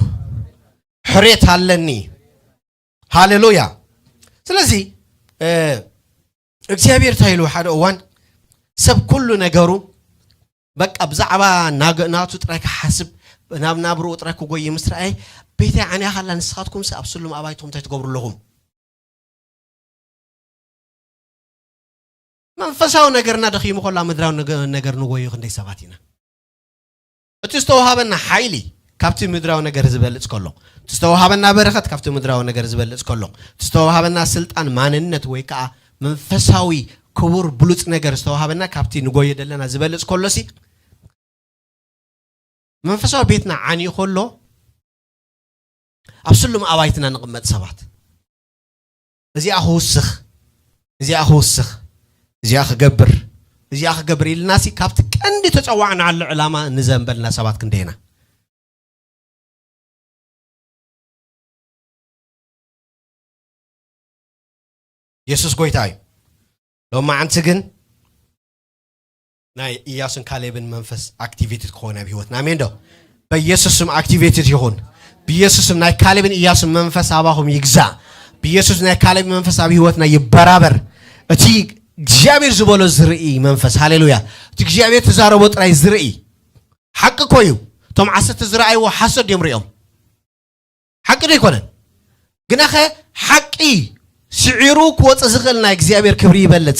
ሕሬት ኣለኒ ሃሌሉያ ስለዚ እግዚኣብሔር እንታይ ኢሉ ሓደ እዋን ሰብ ኩሉ ነገሩ በቃ ብዛዕባ ናቱ ጥራይ ክሓስብ ናብ ናብርኡ ጥራይ ክጎይ ምስ ረኣየ ቤተይ ዓንያ ካላ ንስኻትኩምስ ኣብ ስሉም ኣባይትኹም እንታይ ትገብሩ ኣለኹም መንፈሳዊ ነገርና ደኺሙ ከሎ ኣብ ምድራዊ ነገር ንጎዩ ክንደይ ሰባት ኢና እቲ ዝተዋሃበና ሓይሊ ካብቲ ምድራዊ ነገር ዝበልጽ ከሎ እቲ ዝተዋሃበና በረኸት ካብቲ ምድራዊ ነገር ዝበልጽ ከሎ እቲ ዝተዋሃበና ስልጣን ማንነት ወይ ከዓ መንፈሳዊ ክቡር ብሉጽ ነገር ዝተዋሃበና ካብቲ ንጎዮ ዘለና ዝበልጽ ከሎ ሲ መንፈሳዊ ቤትና ዓንዩ ከሎ ኣብ ስሉም ኣባይትና ንቕመጥ ሰባት እዚኣ ክውስኽ እዚኣ ክውስኽ እዚኣ ክገብር እዚኣ ክገብር ኢልናሲ ካብቲ ቀንዲ ተፀዋዕናሉ ዕላማ ንዘንበልና ሰባት ክንደይና የሱስ ጎይታ እዩ። ሎማዓንቲ ግን ናይ ኢያሱን ካሌብን መንፈስ ኣክቲቬትድ ክኾን ኣብ ህይወትና ኣሜን ዶ? በኢየሱስ ስም ኣክቲቬትድ ይኹን። ብኢየሱስ ስም ናይ ካሌብን ኢያሱን መንፈስ ኣባኹም ይግዛእ። ብኢየሱስ ናይ ካሌብ መንፈስ ኣብ ህይወትና ይበራበር። እቲ እግዚኣብሔር ዝበሎ ዝርኢ መንፈስ ሃሌሉያ። እቲ እግዚኣብሔር ተዛረቦ ጥራይ ዝርኢ ሓቂ እኮ እዩ። እቶም ዓሰርተ ዝረኣይዎ ሓሶት ድዮም ሪኦም? ሓቂ ዶ ኣይኮነን? ግናኸ ሓቂ ስዒሩ ክወፅእ ዝኽእል ናይ እግዚኣብሔር ክብሪ ይበልፅ።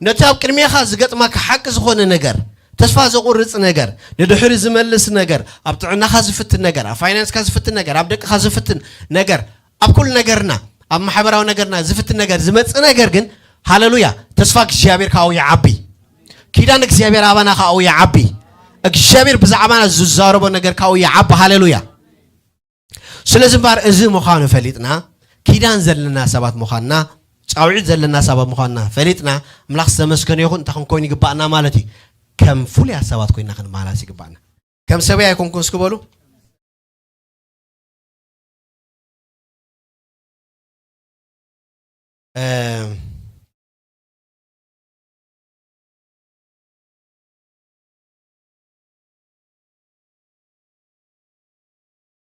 ነቲ ኣብ ቅድሜኻ ዝገጥማካ ሓቂ ዝኾነ ነገር፣ ተስፋ ዘቑርፅ ነገር፣ ንድሕሪ ዝመልስ ነገር፣ ኣብ ጥዕናኻ ዝፍትን ነገር፣ ኣብ ፋይናንስካ ዝፍትን ነገር፣ ኣብ ደቅኻ ዝፍትን ነገር፣ ኣብ ኩሉ ነገርና፣ ኣብ ማሕበራዊ ነገርና ዝፍትን ነገር ዝመፅእ ነገር ግን ሃለሉያ ተስፋ እግዚኣብሔር ካብኡ ይዓቢ። ኪዳን እግዚኣብሔር ኣባና ካብኡ ይዓቢ። እግዚኣብሔር ብዛዕባና ዝዛረቦ ነገር ካብኡ ይዓቢ። ሃለሉያ ስለዚ እምበኣር እዚ ምዃኑ ፈሊጥና ኪዳን ዘለና ሰባት ምዃንና ፃውዒት ዘለና ሰባት ምዃንና ፈሊጥና ኣምላኽ ዝተመስገነ ይኹን እንታይ ክንኮይኑ ይግባእና ማለት እዩ ከም ፍሉያት ሰባት ኮይና ክንመላለስ ይግባእና ከም ሰበይ ኣይኮንኩን እስኪ በሉ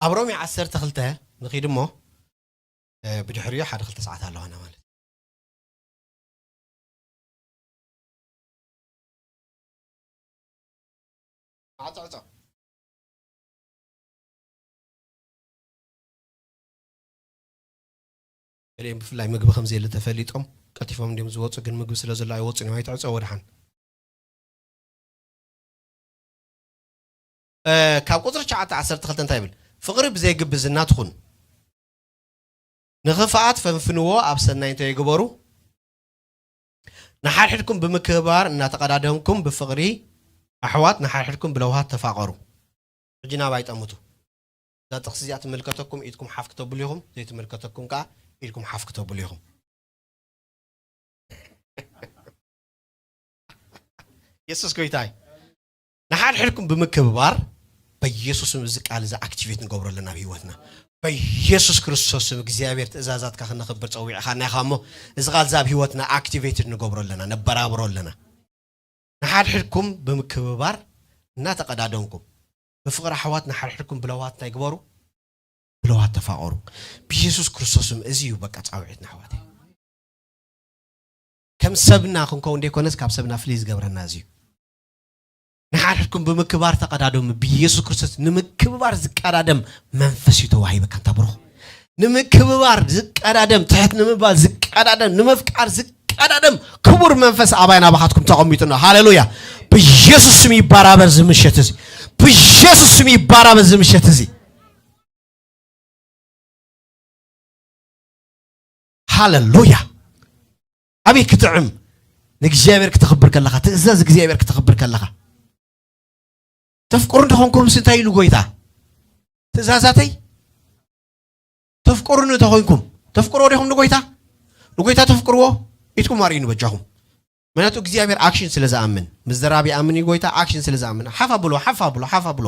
ኣብ ሮሜ ዓሰርተ ክልተ ንኺድ እሞ ብድሕሪኡ ሓደ ክልተ ሰዓት ኣለዋና ማለት ዓፀዕፀ ገሊኦም ብፍላይ ምግቢ ከም ዘየለ ተፈሊጦም ቀልጢፎም እንዲም ዝወፁ ግን ምግቢ ስለ ዘሎ ኣይወፁን እዮም ኣይትዕፀ ወድሓን ካብ ቁፅሪ ትሽዓተ ዓሰርተ ክልተ እንታይ ይብል ፍቕሪ ብዘይግብዝና ትኹን ንኽፍኣት ፈንፍንዎ ኣብ ሰናይ እንታይ ይግበሩ ንሓድሕድኩም ብምክብባር እናተቐዳደምኩም ብፍቕሪ ኣሕዋት ንሓድሕድኩም ብለውሃት ተፋቐሩ ሕጂ ናባይ ጠምቱ እዛ ጥቕሲ እዚኣ ትምልከተኩም ኢድኩም ሓፍ ክተብሉ ኢኹም ዘይትምልከተኩም ከዓ ኢድኩም ሓፍ ክተብሉ ኢኹም የሱስ ጎይታ እዩ ንሓድሕድኩም ብምክብባር በኢየሱስም እዚ ቃል እዚ ኣክቲቬት ንገብሮ ኣለና ኣብ ህይወትና በኢየሱስ ክርስቶስም እግዚኣብሔር ትእዛዛትካ ክነኽብር ፀዊዕኻና ኢኻ እሞ እዚ ቃል እዚ ኣብ ህይወትና ኣክቲቬትድ ንገብሮ ኣለና ነበራብሮ ኣለና ንሓድሕድኩም ብምክብባር እናተቐዳደምኩም ብፍቕሪ ኣሕዋት ንሓድሕድኩም ብለዋት እንታይ ግበሩ ብለዋት ተፋቐሩ ብኢየሱስ ክርስቶስም እዚ እዩ በቃ ፃውዒት ንኣሕዋተይ ከም ሰብና ክንከውን ዘይኮነስ ካብ ሰብና ፍልይ ዝገብረና እዚ እዩ ንሓድሕድኩም ብምክባር ተቐዳደሙ። ብኢየሱስ ክርስቶስ ንምክብባር ዝቀዳደም መንፈስ እዩ ተዋሂበካ። እንታ ብሩኽ ንምክብባር ዝቀዳደም፣ ትሕት ንምባል ዝቀዳደም፣ ንምፍቃር ዝቀዳደም ክቡር መንፈስ ኣባይ ናባኻትኩም ተቐሚጡ ነው። ሃሌሉያ! ብኢየሱስ ስም ይባራበር ዝምሸት እዚ። ብኢየሱስ ስም ይባራበር ዝምሸት እዚ። ሃሌሉያ! ኣቤት ክጥዕም! ንእግዚኣብሔር ክተኽብር ከለኻ፣ ትእዛዝ እግዚኣብሔር ክተኽብር ከለኻ። ተፍቅሩ እንተኾንኩምስ እንታይ ኢሉ ጎይታ? ትእዛዛተይ ተፍቅሩኒ እንተኾንኩም፣ ተፍቅርዎ ዲኹም ንጎይታ? ንጎይታ ተፍቅርዎ? ኢድኩም ኣርእዩኒ በጃኹም። ምክንያቱ እግዚኣብሔር ኣክሽን ስለ ዝኣምን፣ ምስ ዘራብ ይኣምን እዩ ጎይታ፣ ኣክሽን ስለ ዝኣምን። ሓፍ ኣብሎ፣ ሓፍ ኣብሎ፣ ሓፍ ኣብሎ።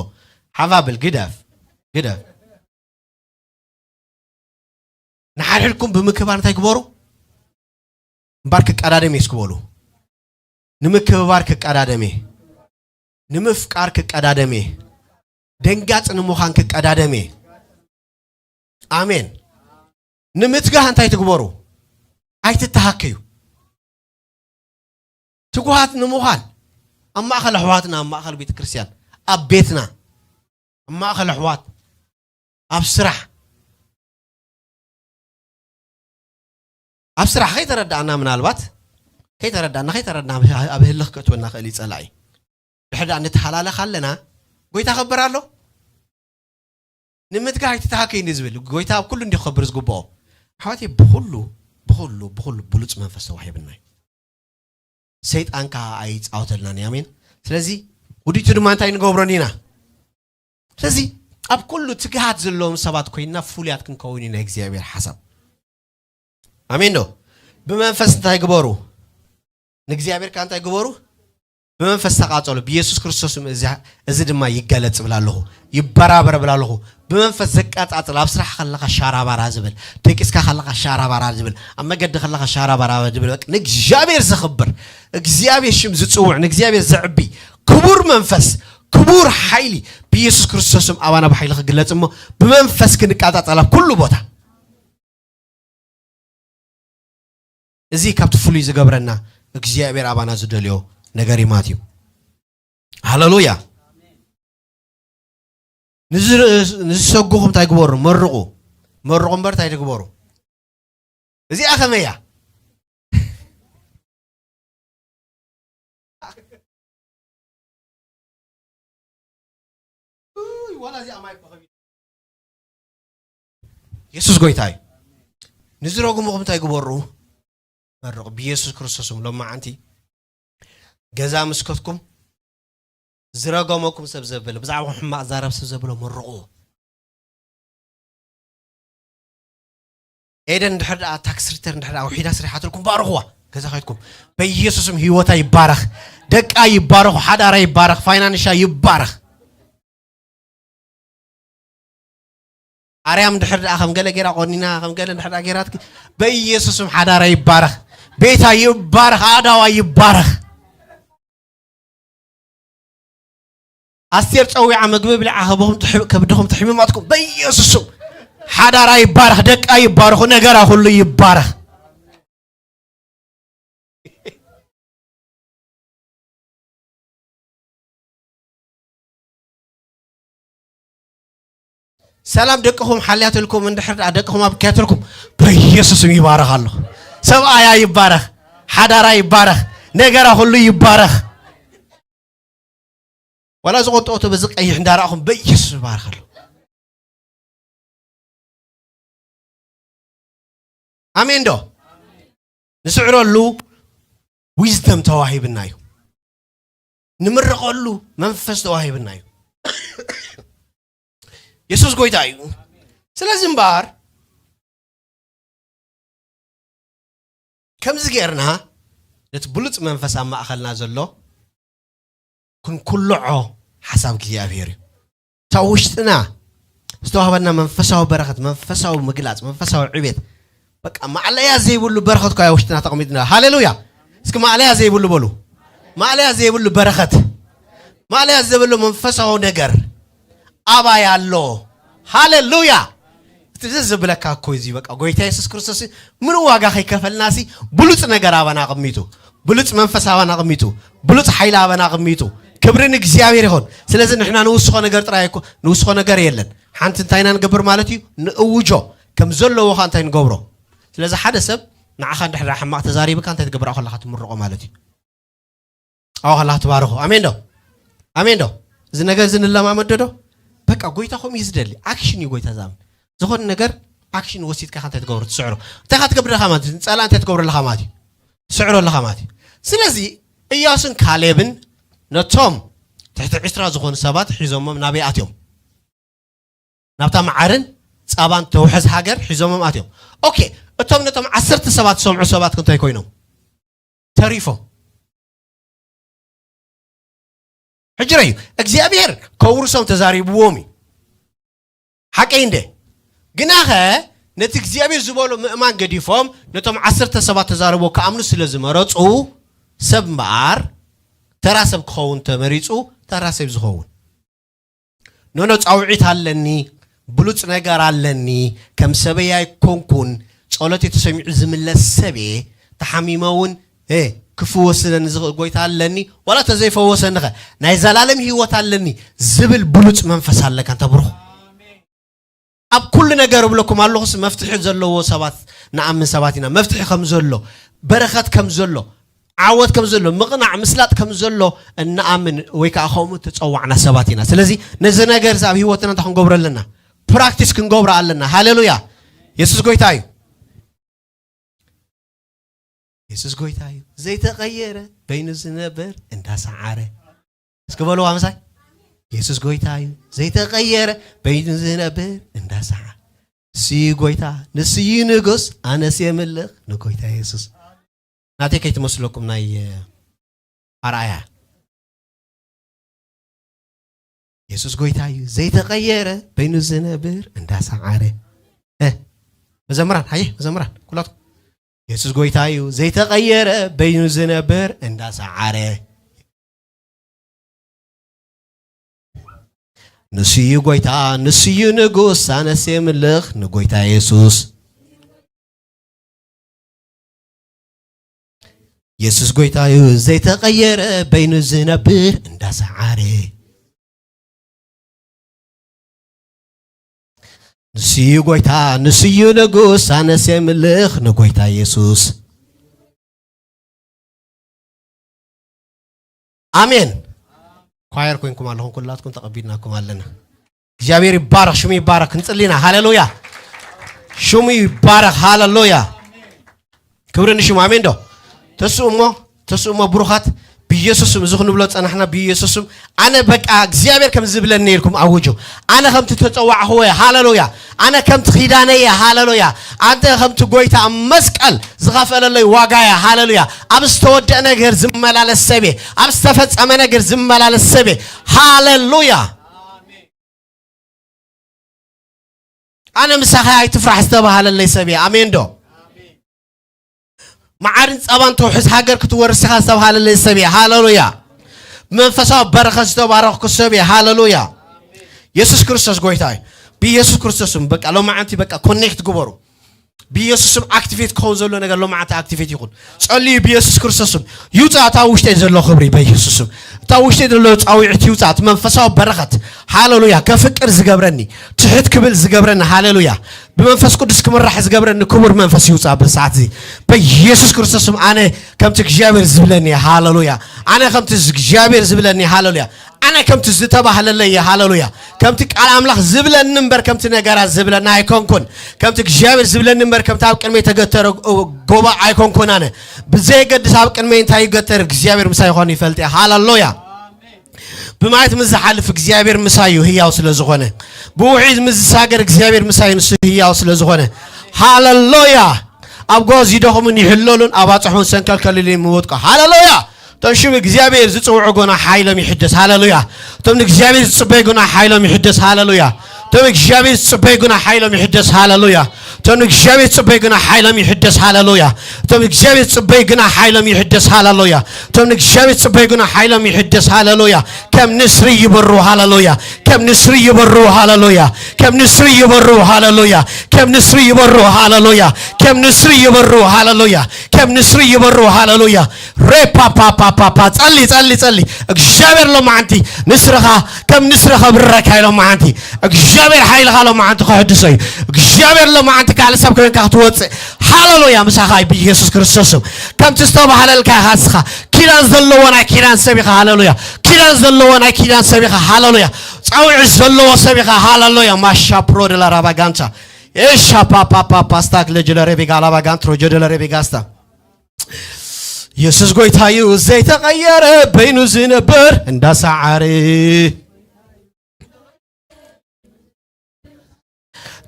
ሓፍ ኣብል፣ ግደፍ፣ ግደፍ። ንሓድሕድኩም ብምክባር እንታይ ግበሩ? እምባር ክቀዳደም እየ እስኪ በሉ። ንምክብባር ክቀዳደም እየ። ንምፍቃር ክቀዳደም እየ። ደንጋጽ ንምዃን ክቀዳደም እየ። ኣሜን። ንምትጋህ እንታይ ትግበሩ? ኣይትተሃከዩ። ትጉሃት ንምዃን ኣብ ማእከል ኣሕዋትና፣ ኣብ ማእከል ቤተ ክርስቲያን፣ ኣብ ቤትና፣ ኣብ ማእከል ኣሕዋት፣ ኣብ ስራሕ፣ ኣብ ስራሕ ከይተረዳእና፣ ምናልባት ከይተረዳእና፣ ከይተረዳእና ኣብ ህልኽ ከእትወና ክእል እዩ ጸላኢ። ድሕር ደኣ ንተሃላለኽ ኣለና፣ ጎይታ ከበር ኣሎ። ንምትጋህ ኣይትተሃከይ እንዲ ዝብል፣ ጎይታ ኣብ ኩሉ እንዲ ክኸብር ዝግብኦ። ኣሕዋተይ፣ ብኹሉ፣ ብኹሉ፣ ብኹሉ ብሉጽ መንፈስ ተዋሂብና እዩ። ሰይጣን ከኣ ኣይጻወተልናን እዩ። ኣሜን። ስለዚ ውዲቱ ድማ እንታይ ንገብሮን ኢና? ስለዚ ኣብ ኩሉ ትግሃት ዘለዎም ሰባት ኮይንና ፍሉያት ክንከውን እዩ ናይ እግዚኣብሔር ሓሳብ። ኣሜን ዶ? ብመንፈስ እንታይ ግበሩ? ንእግዚኣብሔር ከኣ እንታይ ግበሩ? ብመንፈስ ተቃጸሉ። ብኢየሱስ ክርስቶስ ስም እዚ፣ እዚ ድማ ይገለጽ እብል ኣለኹ። ይበራበር እብል ኣለኹ። ብመንፈስ ዘቃጻጽል፣ ኣብ ስራሕ ከለኻ ሻራባራ ዝብል፣ ደቂስካ ከለኻ ሻራባራ ዝብል፣ ኣብ መገዲ ከለኻ ሻራባራ ዝብል፣ በቃ ንእግዚኣብሔር ዘኽብር፣ እግዚኣብሔር ሽም ዝጽውዕ፣ ንእግዚኣብሔር ዘዕቢ ክቡር መንፈስ፣ ክቡር ሓይሊ ብኢየሱስ ክርስቶስ ስም ኣባና ብሓይሊ ክግለጽ እሞ ብመንፈስ ክንቃጻጸል ኣብ ኩሉ ቦታ። እዚ ካብቲ ፍሉይ ዝገብረና እግዚኣብሔር ኣባና ዝደልዮ ነገር እዩ ማለት እዩ። ሃሌሉያ። ንዝ-፣ ንዝሰጉኹም እንታይ ግበሩ? መርቑ። መርቑ እምበር እንታይ ትግበሩ? እዚኣ ከመይ እያ? እይ፣ ዋላ እዚኣ ማይ እኮ ከቢድ። የሱስ ጎይታ እዩ። ንዝረጉምኹም እንታይ ግበሩ? መርቑ። ብየሱስ ክርስቶስ ስም ሎማዓንቲ ገዛ ምስ ከድኩም ዝረገመኩም ሰብ ዘበለ፣ ብዛዕባኹም ሕማቕ ዛረብ ሰብ ዘበሎ መርቑዎ። ኤደን እንድሕር ደኣ ታክስ ሪተርን እንድሕር ደኣ ውሒዳ ሰሪሓትልኩም ባርኽዋ። ገዛ ከድኩም በኢየሱስ ስም ህይወታ ይባረኽ፣ ደቃ ይባረኹ፣ ሓዳራ ይባረኽ፣ ፋይናንሻ ይባረኽ። ኣርያም እንድሕር ደኣ ከም ገለ ጌራ ቆኒና፣ ከም ገለ እንድሕር ደኣ ጌራትኪ፣ በኢየሱስ ስም ሓዳራ ይባረኽ፣ ቤታ ይባረኽ፣ ኣእዳዋ ይባረኽ። ኣስቴር ጸዊዓ ምግቢ ብሊዓ ከብኹም ትሕ-፣ ከብድኹም ትሕምማትኩም በኢየሱስ ስም ሓዳራ ይባረኽ፣ ደቃ ይባረኹ፣ ነገራ ኩሉ ይባረኽ። ሰላም ደቅኹም ሓልያትልኩም፣ እንድሕር ደኣ ደቅኹም ኣብክያትልኩም በኢየሱስ ስም ይባረኽ ኣሎ። ሰብኣያ ይባረኽ፣ ሓዳራ ይባረኽ፣ ነገራ ኩሉ ይባረኽ። ዋላ ዝቆጠኦቶ በዚ ቀይሕ እንዳረኣኹም በኢየሱስ ይባረኽ ኣሎ። ኣሜን ዶ? ንስዕረሉ ዊዝደም ተዋሂብና እዩ። ንምርቐሉ መንፈስ ተዋሂብና እዩ። የሱስ ጎይታ እዩ። ስለዚ እምበኣር ከምዚ ጌርና ነቲ ብሉጽ መንፈስ ኣብ ማእከልና ዘሎ ክንኩልዖ ሓሳብ እግዚኣብሔር እዩ። እታ ውሽጥና ዝተዋህበና መንፈሳዊ በረኸት፣ መንፈሳዊ ምግላጽ፣ መንፈሳዊ ዕቤት፣ በቃ ማዕለያ ዘይብሉ በረኸት እኳ ኣብ ውሽጥና ተቐሚጥና። ሃሌሉያ! እስኪ ማዕለያ ዘይብሉ በሉ። ማዕለያ ዘይብሉ በረኸት፣ ማዕለያ ዘይብሉ መንፈሳዊ ነገር ኣባይ ኣሎ። ሃሌሉያ! እቲ ደስ ዘብለካ እኮ እዚ በቃ ጎይታ የሱስ ክርስቶስ ምንም ዋጋ ከይከፈልናሲ ብሉጽ ነገር ኣባና ኣቐሚጡ፣ ብሉጽ መንፈስ ኣባና ኣቐሚጡ፣ ብሉጽ ሓይሊ ኣባና ኣቐሚጡ፣ ክብሪ ንእግዚኣብሔር ይኹን። ስለዚ ንሕና ንውስኾ ነገር ጥራይ እኮ፣ ንውስኾ ነገር የለን። ሓንቲ እንታይ ኢና ንገብር ማለት እዩ? ንእውጆ። ከም ዘለዎ ኸኣ እንታይ ንገብሮ? ስለዚ ሓደ ሰብ ንዓኻ እንድሕር ደኣ ሕማቕ ተዛሪብካ እንታይ ትገብር? ኣብኡ ከለኻ ትምርቖ ማለት እዩ። ኣብኡ ከለኻ ትባርኾ። ኣሜን ዶ? ኣሜን ዶ? እዚ ነገር እዚ ንለማመዶ ዶ? በቃ ጎይታ ከምኡ እዩ ዝደሊ። ኣክሽን እዩ ጎይታ ዝኣምን። ዝኾነ ነገር ኣክሽን ወሲድካ ኢኻ እንታይ ትገብሮ? ትስዕሮ። እንታይ ኢኻ ትገብር ኣለኻ ማለት እዩ? ንጸላእ እንታይ ትገብሮ ኣለኻ ማለት እዩ? ትስዕሮ ኣለኻ ማለት እዩ። ስለዚ እያሱን ካሌብን ነቶም ትሕቲ ዕስራ ዝኾኑ ሰባት ሒዞሞም ናበይ ኣትዮም? ናብታ መዓርን ጸባን ተውሕዝ ሃገር ሒዞሞም ኣትዮም። ኦኬ፣ እቶም ነቶም ዓሰርተ ሰባት ዝሰምዑ ሰባት ከ እንታይ ኮይኖም? ተሪፎም። ሕጂ ረዩ፣ እግዚኣብሔር ከውርሶም ተዛሪብዎም እዩ። ሓቀይ እንደ ግናኸ ነቲ እግዚኣብሔር ዝበሎ ምእማን ገዲፎም ነቶም ዓሰርተ ሰባት ተዛረብዎ ክኣምኑ ስለ ዝመረጹ፣ ሰብ እምበኣር ተራ ሰብ ክኸውን ተመሪጹ፣ ተራ ሰብ ዝኸውን። ኖኖ፣ ጻውዒት ኣለኒ፣ ብሉጽ ነገር ኣለኒ፣ ከም ሰበይ ኣይኮንኩን፣ ጸሎት ተሰሚዑ ዝምለስ ሰብየ፣ ተሓሚመ እውን፣ እ፣ ክፍወስለኒ ዝኽእል ጎይታ ኣለኒ፣ ዋላ ተዘይፈወሰኒኸ ናይ ዘላለም ህይወት ኣለኒ ዝብል ብሉጽ መንፈስ ኣለካ። እንተ ብሩኽ፣ ኣብ ኩሉ ነገር እብለኩም ኣለኹስ፣ መፍትሒ ዘለዎ ሰባት ንኣምን ሰባት ኢና። መፍትሒ ከም ዘሎ፣ በረኸት ከም ዘሎ፣ ዓወት ከም ዘሎ፣ ምቕናዕ ምስላጥ ከም ዘሎ እንኣምን ወይ ከዓ ከምኡ እተጸዋዕና ሰባት ኢና። ስለዚ ነዚ ነገር እዚ ኣብ ህይወትና እንታይ ክንገብሮ ኣለና? ፕራክቲስ ክንገብሮ ኣለና። ሃሌሉያ! የሱስ ጎይታ እዩ። የሱስ ጎይታ እዩ። ዘይተቐየረ በይኑ ዝነብር እንዳሰዓረ። እስኪ በልዋ ምሳይ። የሱስ ጎይታ እዩ። ዘይተቐየረ በይኑ ዝነብር እንዳሰዓረ። ንሱ እዩ ጎይታ፣ ንሱ እዩ ንጉስ፣ ኣነስ የምልኽ ንጎይታ የሱስ። ናተይ ከይትመስለኩም ናይ፣ እ፣ ኣርኣያ። የሱስ ጎይታ እዩ ዘይተቐየረ በይኑ ዝነብር እንዳሰዓረ። እ፣ መዘምራን፣ ሃየ መዘምራን፣ ኩላትኩም። የሱስ ጎይታ እዩ ዘይተቐየረ በይኑ ዝነብር እንዳሰዓረ። ንሱ እዩ ጎይታ፣ ንሱ እዩ ንጉስ፣ ኣነስ የምልኽ ንጎይታ የሱስ። የሱስ ጎይታ እዩ ዘይተቐየረ በይኑ ዝነብር እንዳሰዓረ። ንሱ እዩ ጎይታ፣ ንሱ እዩ ንጉስ፣ ኣነስ የምልኽ ንጎይታ የሱስ። ኣሜን። ኳየር ኮይንኩም ኣለኹም፣ ኩላትኩም ተቐቢልናኩም ኣለና። እግዚኣብሔር ይባረኽ፣ ሽሙ ይባረኽ። ክንጽሊ ኢና። ሃሌሉያ። ሽሙ ይባረኽ። ሃሌሉያ። ክብሪ ንሽሙ። ኣሜን ዶ? ተስኡ እሞ፣ ተስኡ እሞ ብሩኻት፣ ብኢየሱስ ስም፣ እዚ ክንብሎ ጸናሕና፣ ብኢየሱስ ስም። ኣነ በቃ እግዚኣብሔር ከም ዝብለኒ ኢልኩም ኣውጁ። ኣነ ከምቲ ተጸዋዕኽዎ እየ። ሃሌሉያ። ኣነ ከምቲ ኪዳነይ እየ። ሃሌሉያ። ኣነ ከምቲ ጎይታ ኣብ መስቀል ዝኸፈለለይ ዋጋ እየ። ሃሌሉያ። ኣብ ዝተወደአ ነገር ዝመላለስ ሰብ እየ። ኣብ ዝተፈጸመ ነገር ዝመላለስ ሰብ እየ። ሃሌሉያ። ኣነ ምሳኻ ኣይትፍራሕ ዝተባሃለለይ ሰብ እየ። ኣሜን ዶ? መዓርን ጸባን ተውሕዝ ሃገር ክትወርስ ኢኻ ዝተባሃለለይ ሰብ እየ። ሃሌሉያ። መንፈሳዊ በረኸት ዝተባረኽኩ ሰብ እየ። ሃሌሉያ። የሱስ ክርስቶስ ጎይታ እዩ። ብኢየሱስ ክርስቶስ ስም በቃ ሎማዓንቲ በቃ ኮኔክት ግበሩ። ብኢየሱስ ስም ኣክቲቬት ክኸውን ዘሎ ነገር ሎማዓንቲ ኣክቲቬት ይኹን። ጸልዩ ብኢየሱስ ክርስቶስ ስም። ይውጻእ እታ ውሽጠይ ዘሎ ክብሪ በኢየሱስ ስም። እታ ውሽጠይ ዘሎ ጻውዒት ይውጻእ። እቲ መንፈሳዊ በረኸት፣ ሃሌሉያ፣ ከፍቅር ዝገብረኒ፣ ትሕት ክብል ዝገብረኒ፣ ሃሌሉያ፣ ብመንፈስ ቅዱስ ክምራሕ ዝገብረኒ ክቡር መንፈስ ይውጻእ በዚ ሰዓት እዚ። በኢየሱስ ክርስቶስ ስም ኣነ ከምቲ እግዚኣብሔር ዝብለኒ፣ ሃሌሉያ። ኣነ ከምቲ እግዚኣብሔር ዝብለኒ፣ ሃሌሉያ። ኣነ ከምቲ ዝተባህለለይ እየ፣ ሃሌሉያ። ከምቲ ቃል ኣምላኽ ዝብለኒ እምበር ከምቲ ነገራት ዝብለኒ ኣይኮንኩን። ከምቲ እግዚኣብሔር ዝብለኒ እምበር ከምቲ ኣብ ቅድመይ ተገተረ ጎባእ ኣይኮንኩን። ኣነ ብዘየገድስ ኣብ ቅድመይ እንታይ ይገተር እግዚኣብሔር ምሳይ ይኾን ይፈልጥ እየ። ሃሌሉያ። ብማየት ምስ ዝሓልፍ እግዚኣብሔር ምሳይ እዩ ህያው ስለ ዝኾነ። ብውሒዝ ምስ ዝሳገር እግዚኣብሔር ምሳይ ንሱ ህያው ስለ ዝኾነ። ሃሌሉያ። ኣብ ጎዝ ይደኽሙን ይሕለሉን፣ ኣብ ኣጽሑን ሰንከልከልሉ ይምወጥቁ። ሃሌሉያ። እቶም ሽም እግዚኣብሔር ዝጽውዑ ጎና ሓይሎም ይሕደስ። ሃሌሉያ። እቶም ንእግዚኣብሔር ዝጽበዩ ጎና ሓይሎም ይሕደስ። ሃሌሉያ። እቶም እግዚኣብሔር ዝጽበዩ ጎና ሓይሎም ይሕደስ። ሃሌሉያ። እቶም ንእግዚኣብሔር ዝጽበዩ ጎና ሓይሎም ይሕደስ። ሃሌሉያ። እቶም ንእግዚኣብሔር ዝጽበዩ ጎና ሓይሎም ይሕደስ። ሃሌሉያ። እቶም ንእግዚኣብሔር ዝጽበዩ ጎና ሓይሎም ይሕደስ። ሃሌሉያ። ከም ንስሪ ይበሩ። ሃሌሉያ። ከም ንስሪ ይበሩ። ሃሌሉያ። ከም ንስሪ ይበሩ። ሃሌሉያ። ከም ንስሪ ይበሩ። ሃሌሉያ። ከም ንስሪ ይበሩ። ሃሌሉያ። ከም ንስሪ ይበሩ። ሃሌሉያ። ሬፓፓፓፓፓ። ጸሊ፣ ጸሊ፣ ጸሊ። እግዚኣብሔር ሎማዓንቲ ንስርኻ ከም ንስሪ ከብረካ ኢሎም መዓንቲ። እግዚኣብሔር ሓይልኻ ሎማዓንቲ ክሕድሶ እዩ። እግዚኣብሔር ሎማዓንቲ ካልእ ሰብ ኮይንካ ክትወፅእ። ሃሌሉያ። ምሳኻ እዩ ብኢየሱስ ክርስቶስ ስም። ከምቲ ዝተባህለልካ ኢኻ ንስኻ። ኪዳን ዘለዎ ናይ ኪዳን ሰብ ኢኻ። ሃሌሉያ። ኪዳን ዘለዎ ናይ ኪዳን ሰብ ኢኻ። ሃሌሉያ። ጻውዒት ዘለዎ ሰብ ኢኻ። ሃሌሉያ። ማሻ ፕሮ ደላ ራባ ጋንቻ። ኤሻ ፓ ፓ ፓ ፓ ስታክ ለጀለ ሬቤጋ ላባ ጋንትሮ ጀደለ ሬቤጋ ስታ። የሱስ ጎይታ እዩ ዘይተቐየረ፣ በይኑ ዝነብር እንዳሰዓረ።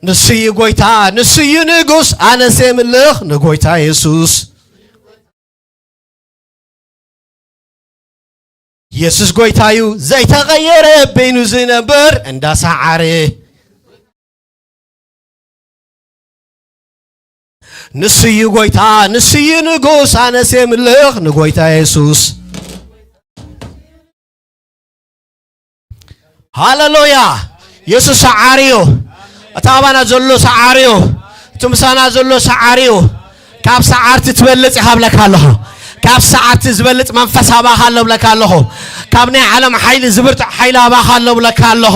ንሱ እዩ ጎይታ፣ ንሱ እዩ ንጉስ፣ ኣነስ የምልኽ ንጎይታ የሱስ። የሱስ ጎይታ እዩ ዘይተቐየረ፣ በይኑ ዝነብር እንዳሰዓረ። ንሱ እዩ ጎይታ፣ ንሱ እዩ ንጉስ፣ ኣነስ የምልኽ ንጎይታ የሱስ። ሃሌሉያ። የሱስ ሰዓሪ እዩ። እቲ ኣባና ዘሎ ሰዓሪ እዩ። እቲ ምሳና ዘሎ ሰዓሪ እዩ። ካብ ሰዓርቲ ትበልጽ ኢኻ ብለካ ኣለኹ። ካብ ሰዓርቲ ዝበልጽ መንፈስ ኣባኻ ኣሎ ብለካ ኣለኹ። ካብ ናይ ዓለም ሓይሊ ዝብርትዕ ሓይሊ ኣባኻ ኣሎ ብለካ ኣለኹ።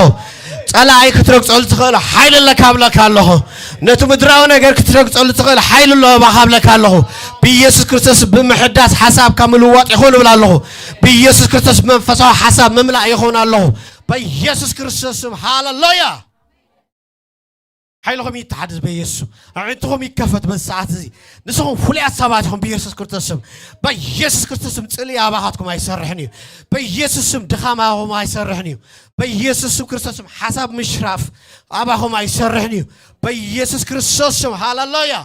ጸላኢ ክትረግጸሉ ትኽእል ሓይሊ ኣለካ ብለካ ኣለኹ። ነቲ ምድራዊ ነገር ክትረግጸሉ ትኽእል ሓይሊ ኣሎ ኣባኻ ብለካ ኣለኹ። ብኢየሱስ ክርስቶስ ብምሕዳስ ሓሳብካ ምልዋጥ ይኹን እብል ኣለኹ። ብኢየሱስ ክርስቶስ መንፈሳዊ ሓሳብ ምምላእ ይኹን ኣለኹ። በኢየሱስ ክርስቶስ ስም ሃሌሉያ። ሓይልኹም ይተሓደስ በኢየሱስ ስም። ኣዒንትኹም ይከፈት በዚ ሰዓት እዚ። ንስኹም ፍሉያት ሰባት ኢኹም ብኢየሱስ ክርስቶስ ስም። በኢየሱስ ክርስቶስ ስም ጽልኢ ኣባኻትኩም ኣይሰርሕን እዩ። በኢየሱስ ስም ድኻም ኣባኹም ኣይሰርሕን እዩ። በኢየሱስ ስም ክርስቶስ ስም ሓሳብ ምሽራፍ ኣባኹም ኣይሰርሕን እዩ። በኢየሱስ ክርስቶስ ስም ሃሌሉያ።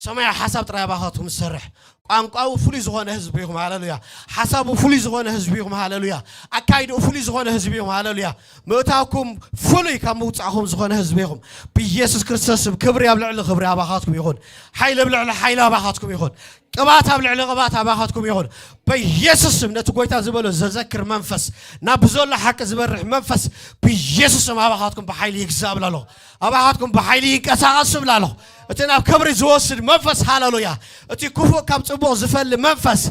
ሰማያዊ ሓሳብ ጥራይ ኣባኻትኩም ዝሰርሕ። ቋንቋኡ ፍሉይ ዝኾነ ህዝቢ ኢኹም። ሃሌሉያ። ሓሳቡ ፍሉይ ዝኾነ ህዝቢ ኢኹም። ሃሌሉያ። ኣካይድኡ ፍሉይ ዝኾነ ህዝቢ ኢኹም። ሃሌሉያ። ምእታውኩም ፍሉይ ካብ ምውጻእኹም ዝኾነ ህዝቢ ኢኹም። ብኢየሱስ ክርስቶስ ስም ክብሪ ኣብ ልዕሊ ክብሪ ኣባኻትኩም ይኹን። ሓይሊ ኣብ ልዕሊ ሓይሊ ኣባኻትኩም ይኹን። ቅባት ኣብ ልዕሊ ቅባት ኣባኻትኩም ይኹን። በኢየሱስ ስም ነቲ ጎይታ ዝበሎ ዘዘክር መንፈስ፣ ናብ ዘሎ ሓቂ ዝበርሕ መንፈስ ብኢየሱስ ስም ኣባኻትኩም ብሓይሊ ይግዛእ እብላ ኣለኹ። ኣባኻትኩም ብሓይሊ ይንቀሳቐስ እብላ ኣለኹ። እቲ ናብ ክብሪ ዝወስድ መንፈስ፣ ሃሌሉያ። እቲ ክፉእ ካብ ጽቡቕ ዝፈሊ መንፈስ፣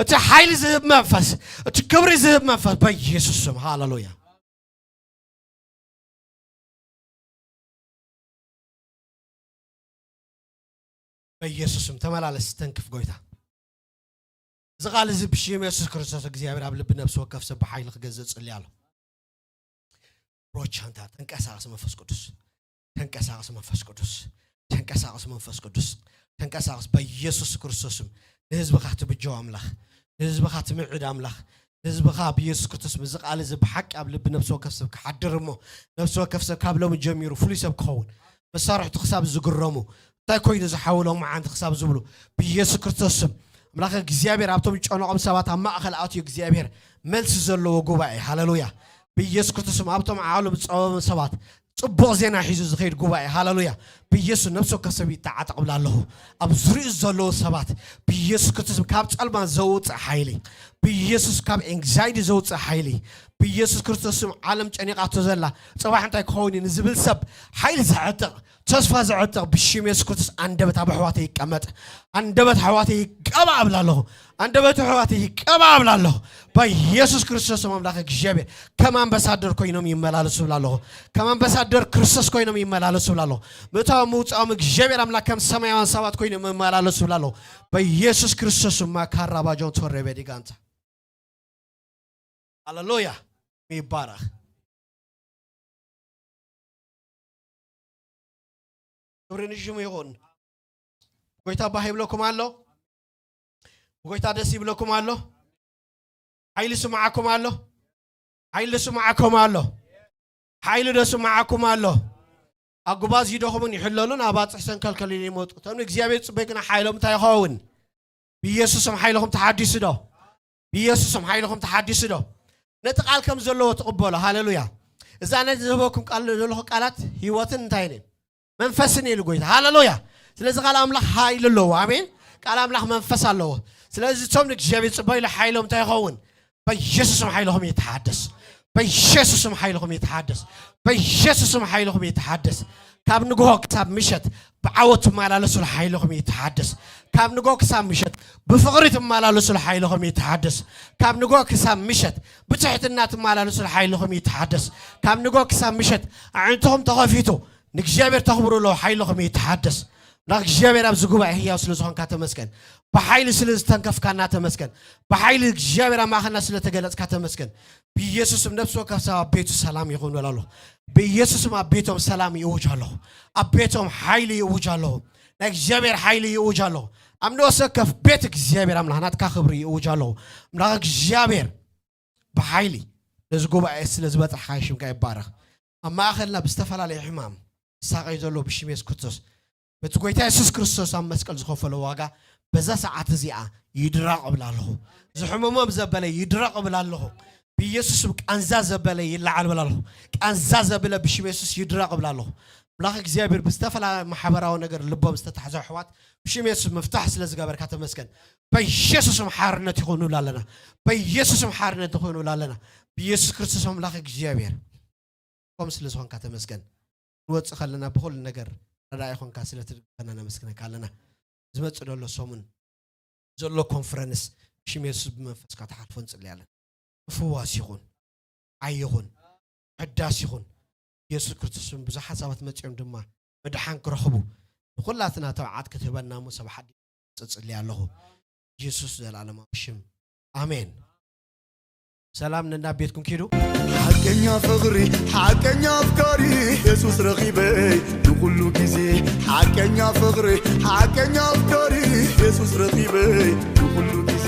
እቲ ሓይሊ ዝህብ መንፈስ፣ እቲ ክብሪ ዝህብ መንፈስ በኢየሱስ ስም፣ ሃሌሉያ። በኢየሱስ ስም ተመላለስ፣ ተንክፍ ጎይታ። እዚ ቃል እዚ ብሽም የሱስ ክርስቶስ እግዚኣብሔር ኣብ ልቢ ነፍሲ ወከፍ ሰብ ብሓይሊ ክገዝእ ጽልያ ኣሎ። ሮቻንታ ተንቀሳቐስ መንፈስ ቅዱስ፣ ተንቀሳቐስ መንፈስ ቅዱስ፣ ተንቀሳቐስ መንፈስ ቅዱስ፣ ተንቀሳቐስ በኢየሱስ ክርስቶስ ስም። ንህዝብኻ ትብጀው ኣምላኽ፣ ንህዝብኻ ትምዕድ ኣምላኽ፣ ንህዝብኻ ብኢየሱስ ክርስቶስ ስም እዚ ቃል እዚ ብሓቂ ኣብ ልቢ ነፍሲ ወከፍ ሰብ ክሓድር እሞ ነፍሲ ወከፍ ሰብ ካብ ሎሚ ጀሚሩ ፍሉይ ሰብ ክኸውን መሳርሕቱ ክሳብ ዝግረሙ እንታይ ኮይኑ ዝሓውሎም መዓንቲ ክሳብ ዝብሉ ብኢየሱስ ክርስቶስ ስም ኣምላኽ እግዚኣብሔር ኣብቶም ዝጨነቖም ሰባት ኣብ ማእኸል ኣትዩ እግዚኣብሔር መልሲ ዘለዎ ጉባኤ ሃሌሉያ ብኢየሱስ ክርስቶስ ስም ኣብቶም ዓቕሎም ዝፀበቦም ሰባት ፅቡቕ ዜና ሒዙ ዝኸይድ ጉባኤ ሃሌሉያ ብኢየሱስ ነፍሲ ወከፍ ሰብ ይተዓጠቕ ብላ ኣለኹ ኣብ ዙሪኡ ዘለዉ ሰባት ብኢየሱስ ክርስቶስ ስም ካብ ፀልማት ዘውፅእ ሓይሊ ብኢየሱስ ካብ ኤንግዛይቲ ዘውፅእ ሓይሊ ብኢየሱስ ክርስቶስ ስም ዓለም ጨኒቓቶ ዘላ ፅባሕ እንታይ ክኸውን እዩ ንዝብል ሰብ ሓይሊ ዘዕጥቕ ተስፋ ዘዕጥቕ ብሽም የሱስ ክርስቶስ ኣንደበት ኣብ ኣሕዋተይ ይቀመጥ። ኣንደበት ኣሕዋተይ ይቀባእ እብላ ኣለኹ። ኣንደበት ኣሕዋተይ ይቀባእ እብላ ኣለኹ። በኢየሱስ ክርስቶስ ስም ኣምላኽ እግዚኣብሔር ከም ኣምባሳደር ኮይኖም ይመላለሱ እብላ ኣለኹ። ከም ኣምባሳደር ክርስቶስ ኮይኖም ይመላለሱ እብላ ኣለኹ። ምእታዎም ምውፃኦም እግዚኣብሔር ኣምላኽ ከም ሰማያውያን ሰባት ኮይኖም ይመላለሱ እብላ ኣለኹ። በኢየሱስ ክርስቶስ ስም ማካራባጆን ቶሬ ቤዲጋንታ ሃሌሉያ ይባረኽ። ክብሪ ንሽሙ ይኹን። ጎይታ ባህ ይብለኩም ኣሎ። ጎይታ ደስ ይብለኩም ኣሎ። ሓይሊ ስምዓኩም ኣሎ። ሓይሊ ስምዓኩም ኣሎ። ሓይሊ ዶ ስምዓኩም ኣሎ። ኣጉባዝ ይደኹምን ይሕለሉን ኣባፅሕ ሰንከልከል ኢሉ ይመጡ። እቶም ንእግዚኣብሔር ፅበይ ግና ሓይሎም እንታይ ይኸውን? ብኢየሱስም ሓይልኹም ተሓዲሱ ዶ? ብኢየሱስም ሓይልኹም ተሓዲሱ ዶ? ነቲ ቃል ከም ዘለዎ ትቕበሎ። ሃሌሉያ። እዛ ነቲ ዝህበኩም ቃል ዘለኹ ቃላት ህይወትን እንታይ ነን? መንፈስን ኢሉ ጎይታ። ሃሌሉያ። ስለዚ ቃል ኣምላኽ ሓይሊ ኣለዎ። ኣሜን። ቃል ኣምላኽ መንፈስ ኣለዎ። ስለዚ እቶም ንእግዚኣብሔር ጽበይሉ ሓይሎም እንታይ ይኸውን? በኢየሱስም ሓይልኹም ይተሓደስ። በኢየሱስም ሓይልኹም ይተሓደስ። በኢየሱስም ሓይልኹም ይተሓደስ። ካብ ንግሆ ክሳብ ምሸት ብዓወት ትመላለሱሉ ሓይልኹም ይተሓደስ። ካብ ንግሆ ክሳብ ምሸት ብፍቕሪ ትመላለሱሉ ሓይልኹም ይተሓደስ። ካብ ንግሆ ክሳብ ምሸት ብትሕትና ትመላለሱሉ ሓይልኹም ይተሓደስ። ካብ ንግሆ ክሳብ ምሸት ኣዕንትኹም ተኸፊቱ ንእግዚኣብሔር ተኽብሩ ኣለዉ። ሓይልኹም ይተሓደስ። ኣምላኽ እግዚኣብሔር ኣብዚ ጉባኤ ህያው ስለ ዝኾንካ ተመስገን። ብሓይሊ ስለ ዝተንከፍካና ተመስገን። ብሓይሊ እግዚኣብሔር ኣብ ማእኸልና ስለ ተገለጽካ ተመስገን። ብኢየሱስም ነፍሲ ወከፍ ሰብ ኣብ ቤቱ ሰላም ይኹን በል ኣለኹ። ብኢየሱስም ኣብ ቤቶም ሰላም ይእውጅ ኣለኹ። ኣብ ቤቶም ሓይሊ ይእውጅ ኣለኹ። ናይ እግዚኣብሔር ሓይሊ ይእውጅ ኣለኹ። ኣብ ነፍሲ ወከፍ ቤት እግዚኣብሔር ኣምላኽ ናትካ ክብሪ ይእውጅ ኣለኹ። ኣምላኽ እግዚኣብሔር ብሓይሊ ነዚ ጉባኤ ስለ ዝበጻሕካ ሽምካ ይባረኽ። ኣብ ማእኸልና ብዝተፈላለየ ሕማም ዝሳቐዩ ዘለዉ ብሽም የሱስ ክርስቶስ በቲ ጎይታ የሱስ ክርስቶስ ኣብ መስቀል ዝኸፈሎ ዋጋ በዛ ሰዓት እዚኣ ይድረቕ እብል ኣለኹ። ዝሕመሞም ዘበለ ይድረቕ እብል ኣለኹ። ብኢየሱስም ቃንዛ ዘበለ ይለዓል እብል ኣለኹ። ቃንዛ ዘበለ ብሽም የሱስ ይድረቕ እብል ኣለኹ። ኣምላኽ እግዚኣብሔር ብዝተፈላለየ ማሕበራዊ ነገር ልቦም ዝተታሕዘ ኣሕዋት ብሽም የሱስ ምፍታሕ ስለ ዝገበርካ ተመስገን። በኢየሱስም ሓርነት ይኹን ንብል ኣለና። በኢየሱስም ሓርነት ይኹን ንብል ኣለና። ብኢየሱስ ክርስቶስ ኣምላኽ እግዚኣብሔር ከም ስለ ዝኾንካ ተመስገን። ንወጽእ ከለና ብኹሉ ነገር ረዳኢ ኾንካ ስለ ትድግፈና ነመስግነካ ኣለና። ዝመጽእ ዘሎ ሰሙን ዘሎ ኮንፈረንስ ብሽም የሱስ ብመንፈስካ ተሓልፎ ንጽሊ ኣለና። ምፍዋስ ይኹን፣ ዓይ ይኹን፣ ሕዳስ ይኹን። የሱስ ክርስቶስን ብዙሓት ሰባት መጺኦም ድማ ምድሓን ክረኽቡ ንኹላትና ተባዓት ክትህበና እሞ ሰብ ሓዲ ጽጽሊ ኣለኹ። የሱስ ዘላለማዊ ሽም ኣሜን። ሰላም ነና ቤትኩም ኪዱ። ሓቀኛ ፍቕሪ፣ ሓቀኛ ኣፍቃሪ የሱስ ረኺበይ ንኹሉ ግዜ። ሓቀኛ ፍቕሪ፣ ሓቀኛ ኣፍቃሪ የሱስ ረኺበይ ንኹሉ ግዜ።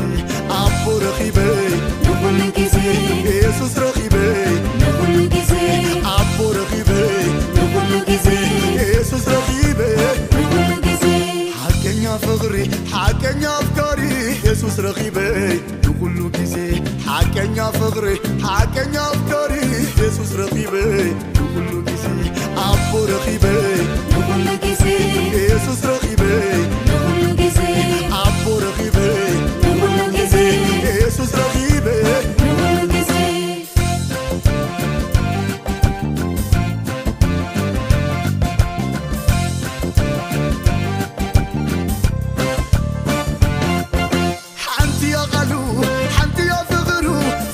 ኣቦ ረኺበይ ንኹሉ ግዜ። የሱስ ረኺበይ ንኹሉ ግዜ። ኣቦ ረኺበይ ንኹሉ ግዜ። የሱስ ረኺበይ ንኹሉ ግዜ። ሓቀኛ ፍቕሪ፣ ሓቀኛ ኣፍቃሪ የሱስ ረኺበይ ንኹሉ ግዜ። ሓቀኛ ፍቕሪ፣ ሓቀኛ ኣፍቃሪ የሱስ ረኺበይ ንኹሉ ግዜ። ኣቦ ረኺበይ ንኹሉ ግዜ። የሱስ ረኺበይ ንኹሉ ግዜ። ኣቦ ረኺበይ ንኹሉ ግዜ። የሱስ ረኺበይ ንኹሉ ግዜ። ሓንቲ እያ ቃሉ፣ ሓንቲ እያ ፍቕሩ፣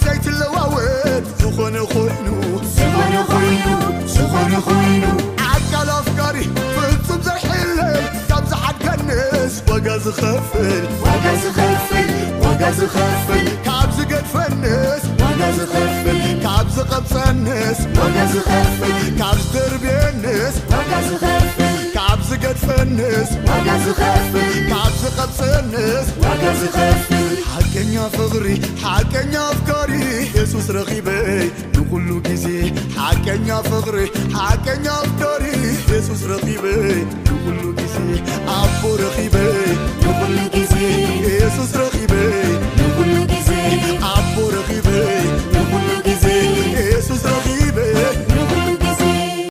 ዘይትለዋወጥ ዝኾነ ኮይኑ፣ ዝኾነ ኮይኑ፣ ዝኾነ ኮይኑ። ኣካል ኣፍቃሪ ፍጹም ዘይሕለል፣ ካብ ዝሓድገንስ ዋጋ ዝኸፍል፣ ዋጋ ዝኸፍል፣ ዋጋ ዝኸፍል። ካብ ዝገድፈንስ ዋጋ ዝኸፍል፣ ካብ ዝቐብጸንስ ዋጋ ዝኸፍል፣ ካብ ዝደርብየንስ ዋጋ ዝኸፍል፣ ካብ ዝገድፈንስ ዋጋ ዝኸፍል፣ ካብ ዝቐብጸንስ ዋጋ ዝኸፍል። ሓቀኛ ፍቕሪ፣ ሓቀኛ ኣፍቃሪ የሱስ ረኺበይ ንኹሉ ግዜ። ሓቀኛ ፍቕሪ፣ ሓቀኛ ኣፍቃሪ የሱስ ረኺበይ